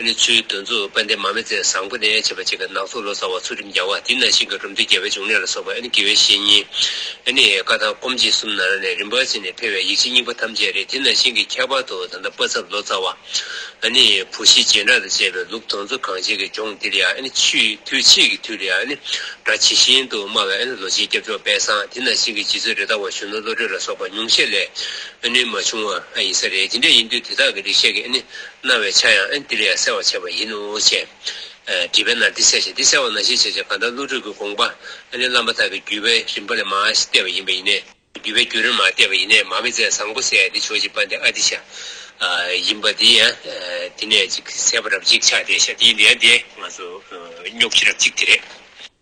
ཨ་ནི་ཚུལ་དོན་རྫོགས་དཔལ་ལྡན་མ་མི་ཚད་བཟང་པོ་ནས་བྱས་པ་ཅིག་གི་ནག་ཚོགས་ལོ་ཙཱ་བ་ཚུལ་ཁྲིམས་རྒྱལ་བ་དེ་ནང་བཞིན་གྱི་འབྲོམ་སྟོན་རྒྱལ་བའི་འབྱུང་གནས་ལ་སོགས་པ་ཨ་ནི་དགེ་བའི་བཤེས་གཉེན་ཨ་ནི་བཀའ་ཐང་སྐོམ་རྗེས་གསུམ་ནང་ནས་རིམ་པ་བྱས་ནས་ཕེབས་པའི་ཡིད་ཆེས་རྙིང་པ་ཐམས་ཅད་རེད། དེ་ནང་བཞིན་གྱི་ཁྱད་པར་དུ་ད་ལྟ་པ་ཚབ་ལོ་ཙཱ་བ་ཨ་ནི་བུ་གཞི་རྗེས་འབྲང་དང་བཅས་པའི་ལུགས་དོན་རྫོགས་གང་ཆེ་གི་ལྗོངས་འདིར་ཡང་ཨ་ནི་ཆོས་དུས་ཕྱིས་ཀྱི་དུས་ལ་ཡང་ཨ་ནི་སྒྲ་ཇི་བཞིན་དུ་སྨྲ་བའི་ཨ་ནི་ལོ་ཆེན་སྐྱབས་མཆོག་དཔལ་བཟང་དེ་ནང་བཞིན་གྱི་རྗེ་བཙུན་རེད་མདའ་བ་གཞོན་ནུ་བློ་གྲོས་ལ་སོགས་པ་ཉུང་ཤས་ལས་ཨ་ནི་མ་བྱུང་བ་ཡིན་ས་རེད། དེ་འདྲ་ཡིན་དུས་དེ་དག་གི་རིགས་ཤས་ཀྱིས་ཨ་ནི་གནང་བའི་ཆ་ཡང་ཨ་ནི་དེ་ལས་ཡང་གསལ་བར་བྱས་པ་ཡིན་ནོ་ཞེས། ཨ་འདྲི་བའི་ནང་འདི་གསལ་བྱེད་འདི་གསལ་བ་ནང་བཞིན་བྱས་བྱས་གང་ལྟར་བློ་གྲོས་ཀྱི་དགོངས་པ་ཨ་ནི་བླ་མ་དག་གི་བརྒྱུད་པའི་རིམ་པ་ལས་མར་བལྟས་པ་ཡིན་པ་ཡིན་ནའི། བརྒྱུད་པའི་བརྒྱུད་རིམ་མར་བལྟས་པ་ཡིན་ནའི་མ་མི་ཚད་བཟང་པོ་ཟེར་ཡ་འདི་ཇོ་བོ་རྗེ་དཔལ་ལྡན་ཨ་ཏི་ཤ་ཨ་ཡིན་པ་འདི་ཡང་ཨ་དེ་ནས་ཅིག་གསལ་པོ་རབ་ཅིག་ཆགས་བསྡད་ཤག་དེ་ཡིན་དུས་ཡང་འདི་ང་ཚོ་ཨ་རྙོག་ཆེ་རབ་ཅིག་དེ་རེད།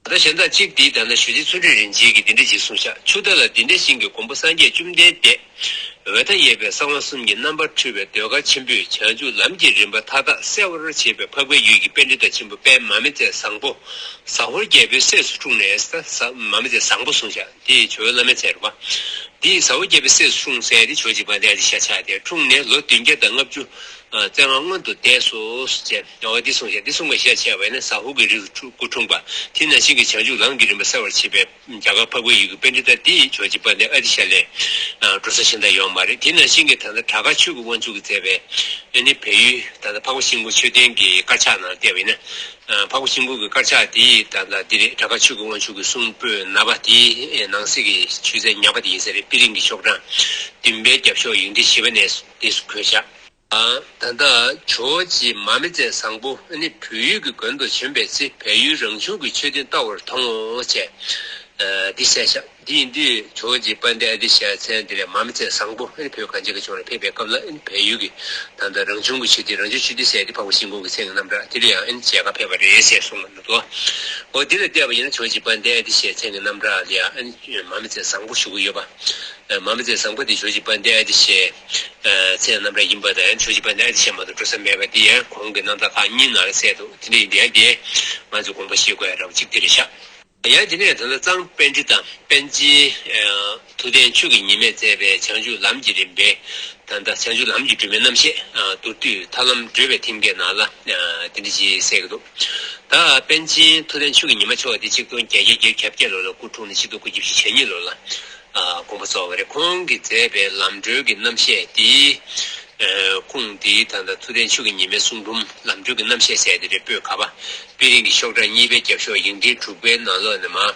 ད་ལྟ་གཞན་དག་གཅིག་འདིའི་ད་ལྟ་ཞུ་རྗེ་ཚུལ་ཁྲིམས་རིན་ཆེན་གྱིས་འདི་འདྲ་ཞིག་གསུངས་ཤག་ཆུ་ཟླ་ལ་འདི་འདྲ་ཞིག་གི་མགོན་པོ་སངས་རྒྱས་བཅོམ་ལྡན་འདས། འོད་མཐའ་ཡས་པའི་གསང་བ་གསུམ་གྱི་རྣམ་པར་འཕྲུལ་པའི་ཟློས་གར་ཆེན་པོས་བྱང་ཆུབ་ལམ་གྱི་རིམ་པ་མཐའ་དག་གསལ་བར་བྱེད་པའི་འཕགས་པའི་ཡུལ་གྱི་པཎྜི་ཏ་ཆེན་པོ་དཔལ་མ་མི་ཚད་བཟང་པོ་ཟ་ཧོར་རྒྱལ་པོའི་སྲས་སུ་འཁྲུངས་ནས་ཟ་མ་མི་ཚད་བཟང་པོ་གསུངས་ཤག་འདི་ཇོ་བོའི་བླ་མའི་མཚན་རེད་པ། འདི་ཟ་ཧོར་རྒྱལ་པོའི་སྲས་སུ་འཁྲུངས་ཟེར་ཡ་འདི་ཇོ་བོ་རྗེ་དཔལ་ལྡན་ཨ་ཏི་ཤ་ཆགས་ཏེ་འཁྲུངས་ནས་ལོ་བདུན་བརྒྱ་དང་ལྔ་བཅུ། ཨ་བཙན་དབང་མངོན་དུ་བསྡད་སོ་ཞེས་འོ་འདི་གསུངས་ཤག་འདི་གསུངས་པ་ཞེས་བྱ་བས་ན་ཟ་ཧོར་གྱི་རིགས་སུ་སྐུ་འཁྲུངས་པ་དེ་ནང་བཞིན་གྱི་བྱང་ཆུབ་ལམ་གྱི་རིམ་པ་གསལ་བར་བྱེད་པའི་རྒྱ་གར་འཕགས་པའི་ཡུལ་གྱི་པཎྜི་ཏ་འདི་ཇོ་བོ་རྗེ་དཔལ་ལྡན་ཨ་ཏི་ཤ་ལས་འགྲོ་ས་གཞན་དག་ཡོད་མ་རེད། དེ་ནང་བཞིན་གྱི་ད་ལྟ་བྲག་དཀར་ཆོས་ཀྱི་དབང་ཕྱུག་གིས་མཛད་པའི་ཨ་ནི་བལ་ཡུལ་ད་ལྟ་འཕགས་པ་ཤིང་ཀུན་མཆོད་རྟེན་གྱི་དཀར་ཆག་ནང་བལྟས་པ་ཡིན་ན། འཕགས་པ་ཤིང་ཀུན་གྱི་དཀར་ཆག་འདི་ད་ལྟ་འདི་རེད། བྲག་དཀར་ཆོས་ཀྱི་དབང་ཕྱུག་གི་གསུང་པོད་ནག་པ་འདི་ནང་གསེས་ཀྱི་ཆོས་ཚན་ཉག་པ་འདི་ཡིན་ས་རེད། དཔེ་རིང་གི་ཤོག་གྲངས་བདུན་པའི་རྒྱབ་ཤོག་ཡིག་འབྲེལ་བཞི་པ་ནས་འདི་སུ་འཁོད་བཞག་ད་ལྟ་ཇོ་བོ་རྗེ་མ་མི་ཚད་བཟང་པོ་ནི་བོད་ཡུལ་གྱི་མགོན་དུ་བྱོན་པའི་ཚེ་བལ་ཡུལ་རང་བྱུང་གི་མཆོད་རྟེན་ལྟ་བུར་མཐོང་ངོ་ཞེས་འདི་གསལ་བཞག་འདི་ཡིན་དུས་ཇོ་བོ་རྗེ་དཔལ་ལྡན་ཨ་ཏི་ཤའི་མཚན་འདི་ལས་མ་མི་ཚད་བཟང་པོ་བོད་གངས་ཅན་གྱི་ལྗོངས་ལ་ཕེབས་པའི་སྐབས་ལ་བལ་ཡུལ་གྱི་ད་ལྟ་རང་བྱུང་གི་མཆོད་རྟེན་རང་བྱུང་མཆོད་རྟེན་ཟེར་ཏེ་འཕགས་པ་ཤིང་ཀུན་གྱི་མཚན་གྱི་རྣམ་གྲངས་དེ་ལ་ཡང་མཇལ་ཁ་ཕེབས་པ་རེད་ཟེར་གསུངས་པ་འདུག་འོ་འདི་ལ་བལྟས་པ་ཡིན་ན་ཇོ་བོ་རྗེ་དཔལ་ལྡན་ཨ་ཏི་ཤའི་མཚན་གྱི་རྣམ་གྲངས་ལ་ཡང་མ་མི་ཚད་བཟང་པོ་ཞུ་གི་ཡོད་པ། མ་མི་ཚད་བཟང་པོ་དེ་ཇོ་བོ་རྗེ་དཔལ་ལྡན་ཨ་ཏི་ཤའི་མཚན་རྣམ་གྲངས་ཡིན་པ་དང་ཇོ་བོ་རྗེ་དཔལ་ལྡན་ཨ་ཏི་ཤ་མ་གཏོགས་འགྲོ་ས་མེད་པ་དེ་ཡང་གོང་གི་རྣམ་ཐར་ཁག་གཉིས་ནང་ལ་གསལ་འདུག་དེ་འདྲ་ཡིན་དེ་ཡང་དེ་ང་ཚོས་དགོངས་པ་བཞེས་དགོས་ཡ་འདྲ་བོ་གཅིག་དེ་རེད་ཤག་ཡང་དེ་ནས་ད་ལྟ་གཙང་པཎ་ཌི་ཏ་པཎ་ཆེན་ཐུབ་བསྟན་ཆོས་ཀྱི་ཉི་མས་མཛད་པའི་བྱང་ཆུབ་ལམ་གྱི་རིམ་པའི་ད་ལྟ་བྱང་ཆུབ་ལམ་གྱི་སྒྲོན་མེའི་རྣམ་བཤད་མདོར་བསྡུས་ཐར་ལམ་བགྲོད་པའི་ཐེམ་སྐས་ནང་ལ་དེ་འདྲ་ཞིག་གསལ་གྱི་འདུག་ད་པཎ་ཆེན་ཐུབ་བསྟན་ཆོས་ཀྱི་ཉི་མ་མཆོག་དེ་ཆིག་སྟོང་བརྒྱད་བརྒྱ་བརྒྱད་ཅུ་གྱ་བརྒྱད་ལོ་ལ་སྐུ་འཁྲུངས་ནས་ཆིག་སྟོང་དགུ་བརྒྱ་བཞི་བཅུ་ཞེ་གཉིས་ལོ་ལ་དགོངས་པ་རྫོགས་པ་རེད། ཁོང་གིས་མཛད་པའི་ལམ་བགྲོད་ཀྱི་རྣམ་བཤད་དེ་ཁུངས་དེ་ད་ལྟ་ཐུབ་བསྟན་ཆོས་ཀྱི་ཉི་མའི་གསུང་འབུམ་ལམ་བགྲོད་ཀྱི་རྣམ་བཤད་ཟེར་དེ་རེད། པོད་ཁ་པ་དཔེ་རིང་གི་ཤོག་གྲངས་གཉིས་པའི་རྒྱབ་ཤོག་ཡིག་ཕྲེང་དྲུག་པའི་ནང་ལོགས་ནས་མར་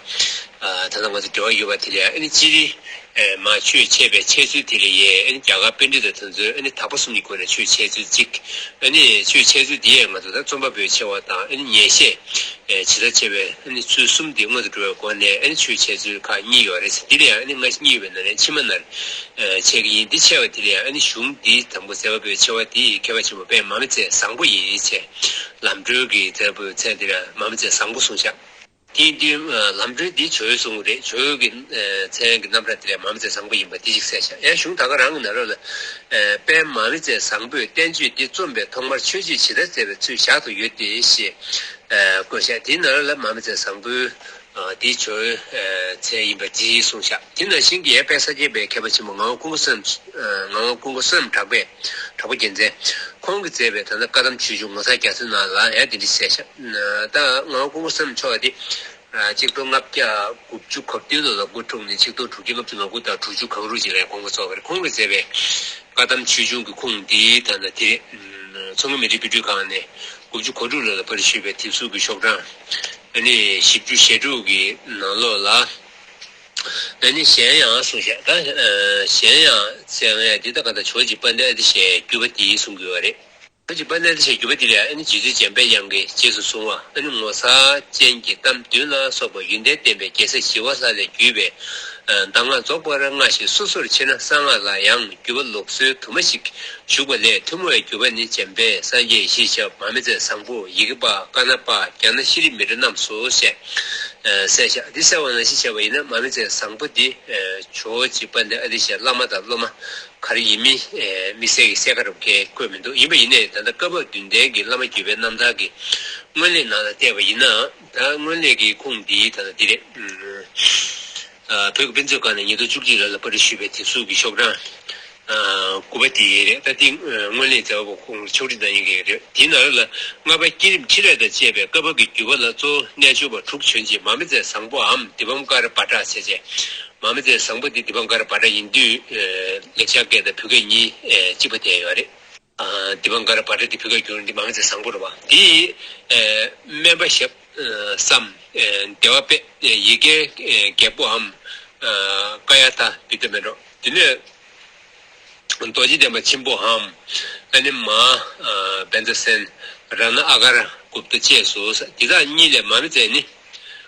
ད་ལྟ་ང་ཚོ་འབྲེལ་བ་ཡོད་པ་དེ་ལ་ཨ་ནི་སྤྱིར་མར་ཆོས་འཆད་པའི་འཆད་ཚུལ་དེ་ལ་ཡས་ཨ་ནི་རྒྱ་གར་པཎྜི་ཏ་དེ་ཚོས་ཨ་ནི་དག་པ་གསུམ་གྱི་སྒོ་ནས་ཆོས་འཆད་ཚུལ་གཅིག་ཨ་ནི་ཆོས་འཆད་ཚུལ་དེ་ཡས་ང་ཚོ་ད་རྩོམ་པ་པོའི་ཆེ་བ་དང་ཨ་ནི་ཉན་བཤད་ཇི་ལྟར་བྱས་པའི་ཨ་ནི་ཚུལ་གསུམ་དེ་སྔོན་དུ་འགྲོ་བའི་སྒོ་ནས་ཨ་ནི་ཆོས་འཆད་ཚུལ་ཁག་གཉིས་ཡོད་རེད། དེ་ལ་ཡང་ཨ་ནི་སྔ་ཕྱི་གཉིས་ཡོད་པའི་ནང་ནས་ཕྱི་མ་ནར་འཆད་ཀྱི་ཡིན། འདི་འཆད་པ་དེ་ལ་ཡང་ཨ་ནི་གཞུང་འདིའི་དང་པོ་མཛད་པ་པོའི་ཆེ་བ་དེ་མཁས་པ་ཆེན་པོ་དཔལ་མ་མི་ཚད་བཟང་པོ་ཡིན་ཟེར། ལམ་བགྲོད་ཀྱི་མཛད་པ་པོའི་མཚན་དེ་ལ་མ་མི་ཚད་བཟང་པོ་གསུངས་ཤག་དེ་ཡིན་དུས་ལམ་བགྲོད་འདི་ཇོ་བོའི་གསུང་རེད། ཇོ་བོའི་གི་མཚན་གྱི་རྣམ་གྲངས་དེ་ལ་མ་མི་ཚད་བཟང་པོ་ཡིན་པ་དེ་ཅིག་གསལ་ཤག་ཡང་གཞུང་ད་ག་རང་གི་ནང་ལོགས་ལ་དཔལ་མ་མི་ཚད་བཟང་པོས་བསྟན་བཅོས་འདི་རྩོམ་པའི་ཐོག་མར་ཆོས་སྤྱོད་ཇི་ལྟར་མཛད་པའི་ཚུལ་ཞལ་དུ་ཡོད་དེ་ཞེས། བཀོད་བཞག་དེའི་ནང་ལ་མ་མི་ཚེ་བཟང་པོའི་དེའི་ཇོ་བོའི་མཚན་ཡིན་པ་ཅིག་གསུངས་བཞག་དེ་ནང་བཞིན་གྱི་ཡར་དཔལ་ས་སྐྱ་པའི་མཁས་པ་ཆེན་པོ་ངག་དབང་ཀུན་དགའ་བསོད་ནམས། ངག་དབང་ཀུན་དགའ་བསོད་ནམས་གྲགས་པས། གྲགས་པ་རྒྱལ་མཚན། ཁོང་གིས་མཛད་པའི་ད་ལྟ་བཀའ་གདམས་ཆོས་འབྱུང་ངོ་མཚར་རྒྱ་མཚོའི་ནང་ལ་ཡང་དེ་འདྲ་གསལ་བཞག་ད་ངག་དབང་ཀུན་དགའ་བསོད་ནམས་མཆོག་དེ། ཆིག་སྟོང་ལྔ་བརྒྱ་དགུ་བཅུ་གོ་བདུན་ལོ་ལ་སྐུ་འཁྲུངས་ནས་ཆིག་སྟོང་དྲུག་བརྒྱ་ལྔ་བཅུ་ང་དགུ་དང་དྲུག་ཅུ་གང་རུང་ཅིག་ལ་དགོངས་པ་རྫོགས་པ་རེད། ཁོང་གིས་མཛད་པའི་བཀའ་གདམས་ཆོས་འབྱུང་གི་ཁུངས་འདི་ད་ལྟ་དེ་རེད། མཚོ་སྔོན་མི་རིགས་དཔེ་སྐྲུན་ཁང་ནས་དགུ་བཅུ་གོ་དྲུག་ལོ་ལ་པར་བཤུས་པའི་དེབ་གཟུགས་ཀྱི་ཤོག་གྲངས་ཨ་ནི་བཞི་བཅུ་ཞེ་དྲུག་གི་ནང་ལོགས་ལ་ཨ་ནི་གཞན་ཡང་གསུངས་བཞག་ད་གཞན་ཡང་ཟེར་ཡང་འདི་ད་ག་ད་ཇོ་བོ་རྗེ་དཔལ་ལྡན་ཨ་ཏི་ཤའི་བརྒྱུད་པ་འདི་གསུང་གི་ཡོད་རེད། ཇོ་བོ་རྗེ་དཔལ་ལྡན་ཨ་ཏི་ཤའི་བརྒྱུད་པ་འདི་ལ་ཨ་ནི་རྗེ་བཙུན་འཇམ་དཔལ་དབྱངས་ཀྱིས་རྗེས་སུ་བཟུང་བ་ཨ་ནི་ངོ་མཚར་ཅན་གྱི་གཏམ་བདུན་ལ་སོགས་པ་ཡོན་ཏན་ལྡན་པའི་རྒྱལ་སྲས་ཞི་བ་ལྷ་ལས་བརྒྱུད་པའི་གདམས་ངག་རྫོགས་པར་སྔ་ཕྱི་སོ་སོར་ཕྱེ་ན་གསང་སྔགས་ལ་ཡང་བརྒྱུད་པ་ལུགས་སྲོལ་དུ་མ་ཞིག་བཞུགས་པ་ལས་ཐུན་མོང་བའི་བརྒྱུད་པ་ནི་འཇམ་དཔལ་སངས་རྒྱས་ཡེ་ཤེས་ཞབས། མ་མི་ཚེ་བཟང་པོ། ཡི་གེ་པ། ཀ་ན་པ། རྒྱ་ནག་ཤྲཱི་མི་ཏྲ་རྣམས་སོ་ཞེས་གསལ་བཞག་འདི་གསལ་བ་ནང་བཞིན་བྱས་པ་ཡིན་ན་མ་མི་ཚེ་བཟང་པོ་འདི་ཇོ་བོ་རྗེ་དཔལ་ལྡན་ཨ་ཏི་ཤའི་བླ་མ་དང་སློབ་མ། ག་རེ་ཡིན་མིན་དམིགས་བསལ་གྱི་གསལ་ཁ་རུ་གས་བཀོད་མི་འདུག་ཡིན་པ་ཡིན་ནའི་ད་ལྟ་བཀའ་བབས་བདུན་ལྡན་གྱི་བླ་མ་བརྒྱུད་པའི་རྣམ་ཐར་གྱི་སྔོན་གླེང་ནང་ལ་བལྟས་པ་ཡིན་ན་ད་སྔོན་གླེང་གི་ཁུངས་འདི་ད་ལྟ་འདི་རེད། བོད་ཀྱི་དཔེ་མཛོད་ཁང་ནས་ཉིས་སྟོང་བཅུ་གཅིག་ལོ་ལ་པར་བཤུས་པའི་དེབ་གཟུགས་ཀྱི་ཤོག་གྲངས་དགུ་པ་དེ་རེད། ད་དེ་སྔོན་གླེང་མཛད་པ་ཁོང་ཕྱོགས་སྒྲིག་གནང་མཁན་གྱི་རེད། དེའི་ནང་ལ་ལྔ་པ་བསྐྱེད་རིམ་ཕྲིན་ལས་དང་བཅས་པའི་བཀའ་བབས་ཀྱི་བརྒྱུད་པ་ལ་གཙོ་བོ་རྣལ་འབྱོར་པ་དྲུག་བྱོན་ཅིང་མ་མི་ཚེ་བཟང་པོའམ་དི་པཾ་ཀ་ར་བྷ་དྲ་ཟེར་བྱས། མ་མི་ཚེ་བཟང་པོ་འདི་དི་པཾ་ཀ་ར་བྷ་དྲ་ཡིན་དུས། ལེགས་སྦྱར་སྐད་དང་བོད་སྐད་གཉིས་གཅིག་པ་བསྡད་ཡོད་རེད། དི་པཾ་ཀ་ར་བྷ་དྲ་འདི་བོད་སྐད་བསྒྱུར་འདི་མ་མི་ཚེ་བཟང་པོ་རེད་བ། འདི་སྨན་པ་ཞབས་སམ། བདེ་བ་དཔལ། ཡི་གེ་རྒྱལ་པོའམ། ཀ་ཡ་ཐ་བི་ཏ་མེན་རོ། དེ་ནས་རྡོ་རྗེ་གདན་པ་ཆེན་པོའམ། ཨ་ནི་མ། བཛྲ་སེན། རཏྣ་ཨ་གར་གུཔྟ་བཅས་སོ། འདི་དག་གཉིས་ལས་མ་མི་ཚེ་ནི།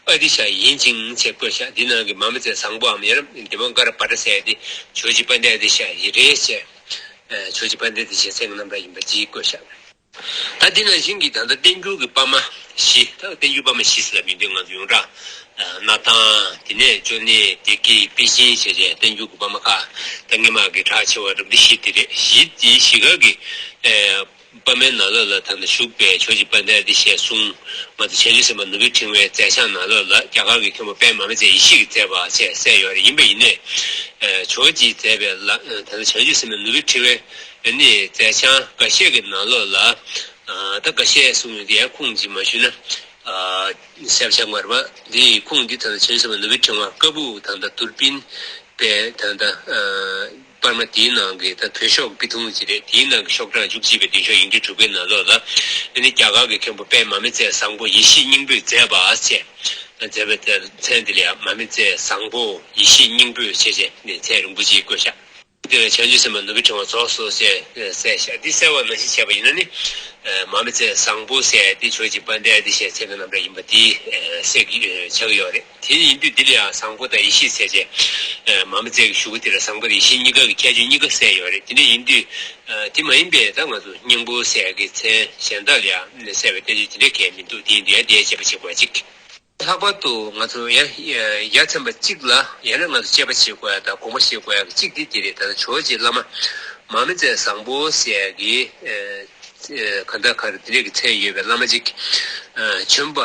ཨ་ཏི་ཤ་ཡིན་ཅིང་ཅེས་བཀོད་བཞག་འདི་ནང་གི་མ་མི་ཚེ་བཟང་པོའམ་ཡང་ན་དི་པཾ་ཀ་ར་བྷ་དྲ་ཟེར་ཡ་དེ་ཇོ་བོ་རྗེ་དཔལ་ལྡན་ཨ་ཏི་ཤ་ཡི་རེད་ཅེས། ཇོ་བོ་རྗེ་དཔལ་ལྡན་ཨ་ཏི་ཤའི་མཚན་གྱི་རྣམ་གྲངས་ཡིན་པ་ཅིག་བཀོད་བཞག་ད་འདི་ནང་བཞིན་གྱི་ད་ལྟ་བསྟན་འགྱུར་གྱི་པར་མ་བཞི། ད་བསྟན་འགྱུར་པར་མ་བཞི་ཟེར་ལ་མི་འདོད་ང་ཚོ་ཡོངས་གྲགས། སྣར་ཐང་། དེ་ནས་ཅོ་ནེ། བདེ་སྐྱིད། པེ་ཅིན་བྱས་བྱས་བསྟན་འགྱུར་གྱི་པར་མ་ཁག་ད་སྔོན་མ་གི་གྲགས་ཆེ་བ་རབ་འདི་བཞི་དེ་རེད། བཞི་དེ་བཞི་ག་གི་པར་མའི་ནང་ལོགས་ལ་ད་ལྟ་བཞུགས་པའི་ཇོ་བོ་རྗེ་དཔལ་ལྡན་ཨ་ཏི་ཤའི་གསུང་ང་ཚོ་བྱང་ཆུབ་སེམས་དཔའ་ནོར་བུའི་ཕྲེང་བའི་མཛད་བྱང་ནང་ལོགས་ལ་རྒྱ་གར་གྱི་མཁན་པོ་དཔལ་མ་མི་ཚེ་ཡེ་ཤེས་ཀྱིས་མཛད་པ་ཞེས་གསལ་ཡོད་རེད། ཡིན་པ་ཡིན་ནའི། ཇོ་བོ་རྗེས་མཛད་པའི་ལ་ད་ལྟ་བྱང་ཆུབ་སེམས་དཔའ་ནོར་བུའི་ཕྲེང་བའི་ནི་མཛད་བྱང་འགའ་ཤས་ཀྱི་ནང་ལོགས་ལ། ད་འགའ་ཤས་གསུངས་ཡོད་དེ་ཡང་ཁུངས་ཀྱིས་མ་ཞུས་ན། གསལ་ཆགས་མ་རེད་པ། འདི་ཡི་ཁུངས་འདི་ད་ལྟ་བྱང་ཆུབ་སེམས་དཔའ་ནོར་བུའི་ཕྲེང་བ་བཀའ་པོད་དང་ད་དུར་པིན་པའི་ད་ལྟ་པར་མ་དེའི་ནང་གི་ད་བོད་ཤོག་པི་ཐུང་ཅིག་རེད། དེའི་ནང་གི་ཤོག་གྲངས་བཅུ་གཅིག་པའི་བདུན་ཤོག་ཡིག་འབྲུ་དྲུག་པའི་ནང་ལོགས་ལ་ཨ་ནི་རྒྱ་གར་གྱི་མཁན་པོ་དཔལ་མ་མི་ཚེ་བཟང་པོ་ཡེ་ཤེས་སྙིང་པོས་མཛད་པ་ཞེས་མཛད་པའི་མཚན་འདི་ལ་ཡང་མ་མི་ཚེ་བཟང་པོ་ཡེ་ཤེས་སྙིང་པོས་ཞེས་བྱས་ནས་མཚན་རིང་པོ་ཅིག་བཀོད་བཞག་དེ་ལ་བྱང་ཆུབ་སེམས་དཔའ་ནོར་བུའི་ཕྲེང་བ་རྫོགས་སོ་ཞེས་གསལ་བཞག་འདི་གསལ་བ་ནང་བཞིན་བྱས་པ་ཡིན་ན་ནི། མ་མི་ཚེ་བཟང་པོ་ཟེར་ཏེ་ཇོ་བོ་རྗེ་དཔལ་ལྡན་ཨ་ཏི་ཤའི་མཚན་གྱི་རྣམ་གྲངས་ཡིན་པ་འདི་གསལ་གྱི་ཆགས་ཀྱི་ཡོད་རེད། དེ་ཡིན་དུས་འདི་ལ་ཡང་བཟང་པོ་དང་ཡེ་ཤེས་ཟེར་བྱས། མ་མི་ཚེ་གི་གཞུག་གུ་དེ་ལ་བཟང་པོ་དང་ཡེ་ཤེས་གཉིས་ཀ་གི་ཁྱད་ཆོས་གཉིས་ཀ་གསལ་ཡོད་རེད། དེ་འདྲ་ཡིན་དུས། དེ་མ་ཡིན་པའི་ད་ང་ཚོ་སྙིང་པོ་ཟེར་གྱི་མཚན་གཞན་དག་ལ་ཡང་གསལ་བའི་བསྟན་བཅོས་དེ་འདྲ་གང་ཡང་མི་འདུག་དེ་ཡིན་དུས་ཡང་དེ་དཔྱད་པ་བྱེད་དགོས་པ་གཅིག་ལྷག་པར་དུ་ང་ཚོ་ཡ་ཡ་མཚན་པ་གཅིག་ལ་ཡང་ན་ང་ཚོ་དཔྱད་པ་བྱེད་དགོས་ཡ་དང་དགོངས་པ་བཞེས་དགོས་ཡ་གཅིག་དེ་དེ་རེད། ད་ལྟ་ཇོ་བོ་རྗེ་བླ་མ་མ་མི་ཚེ་བཟང་པོ་ཟེར་ཡ་གི་ག་འདྲ་ག་རེ་དེ་འདྲས་ཀྱི་མཚན་ཡོད་པའི་བླ་མ་གཅིག་བྱོན་པ་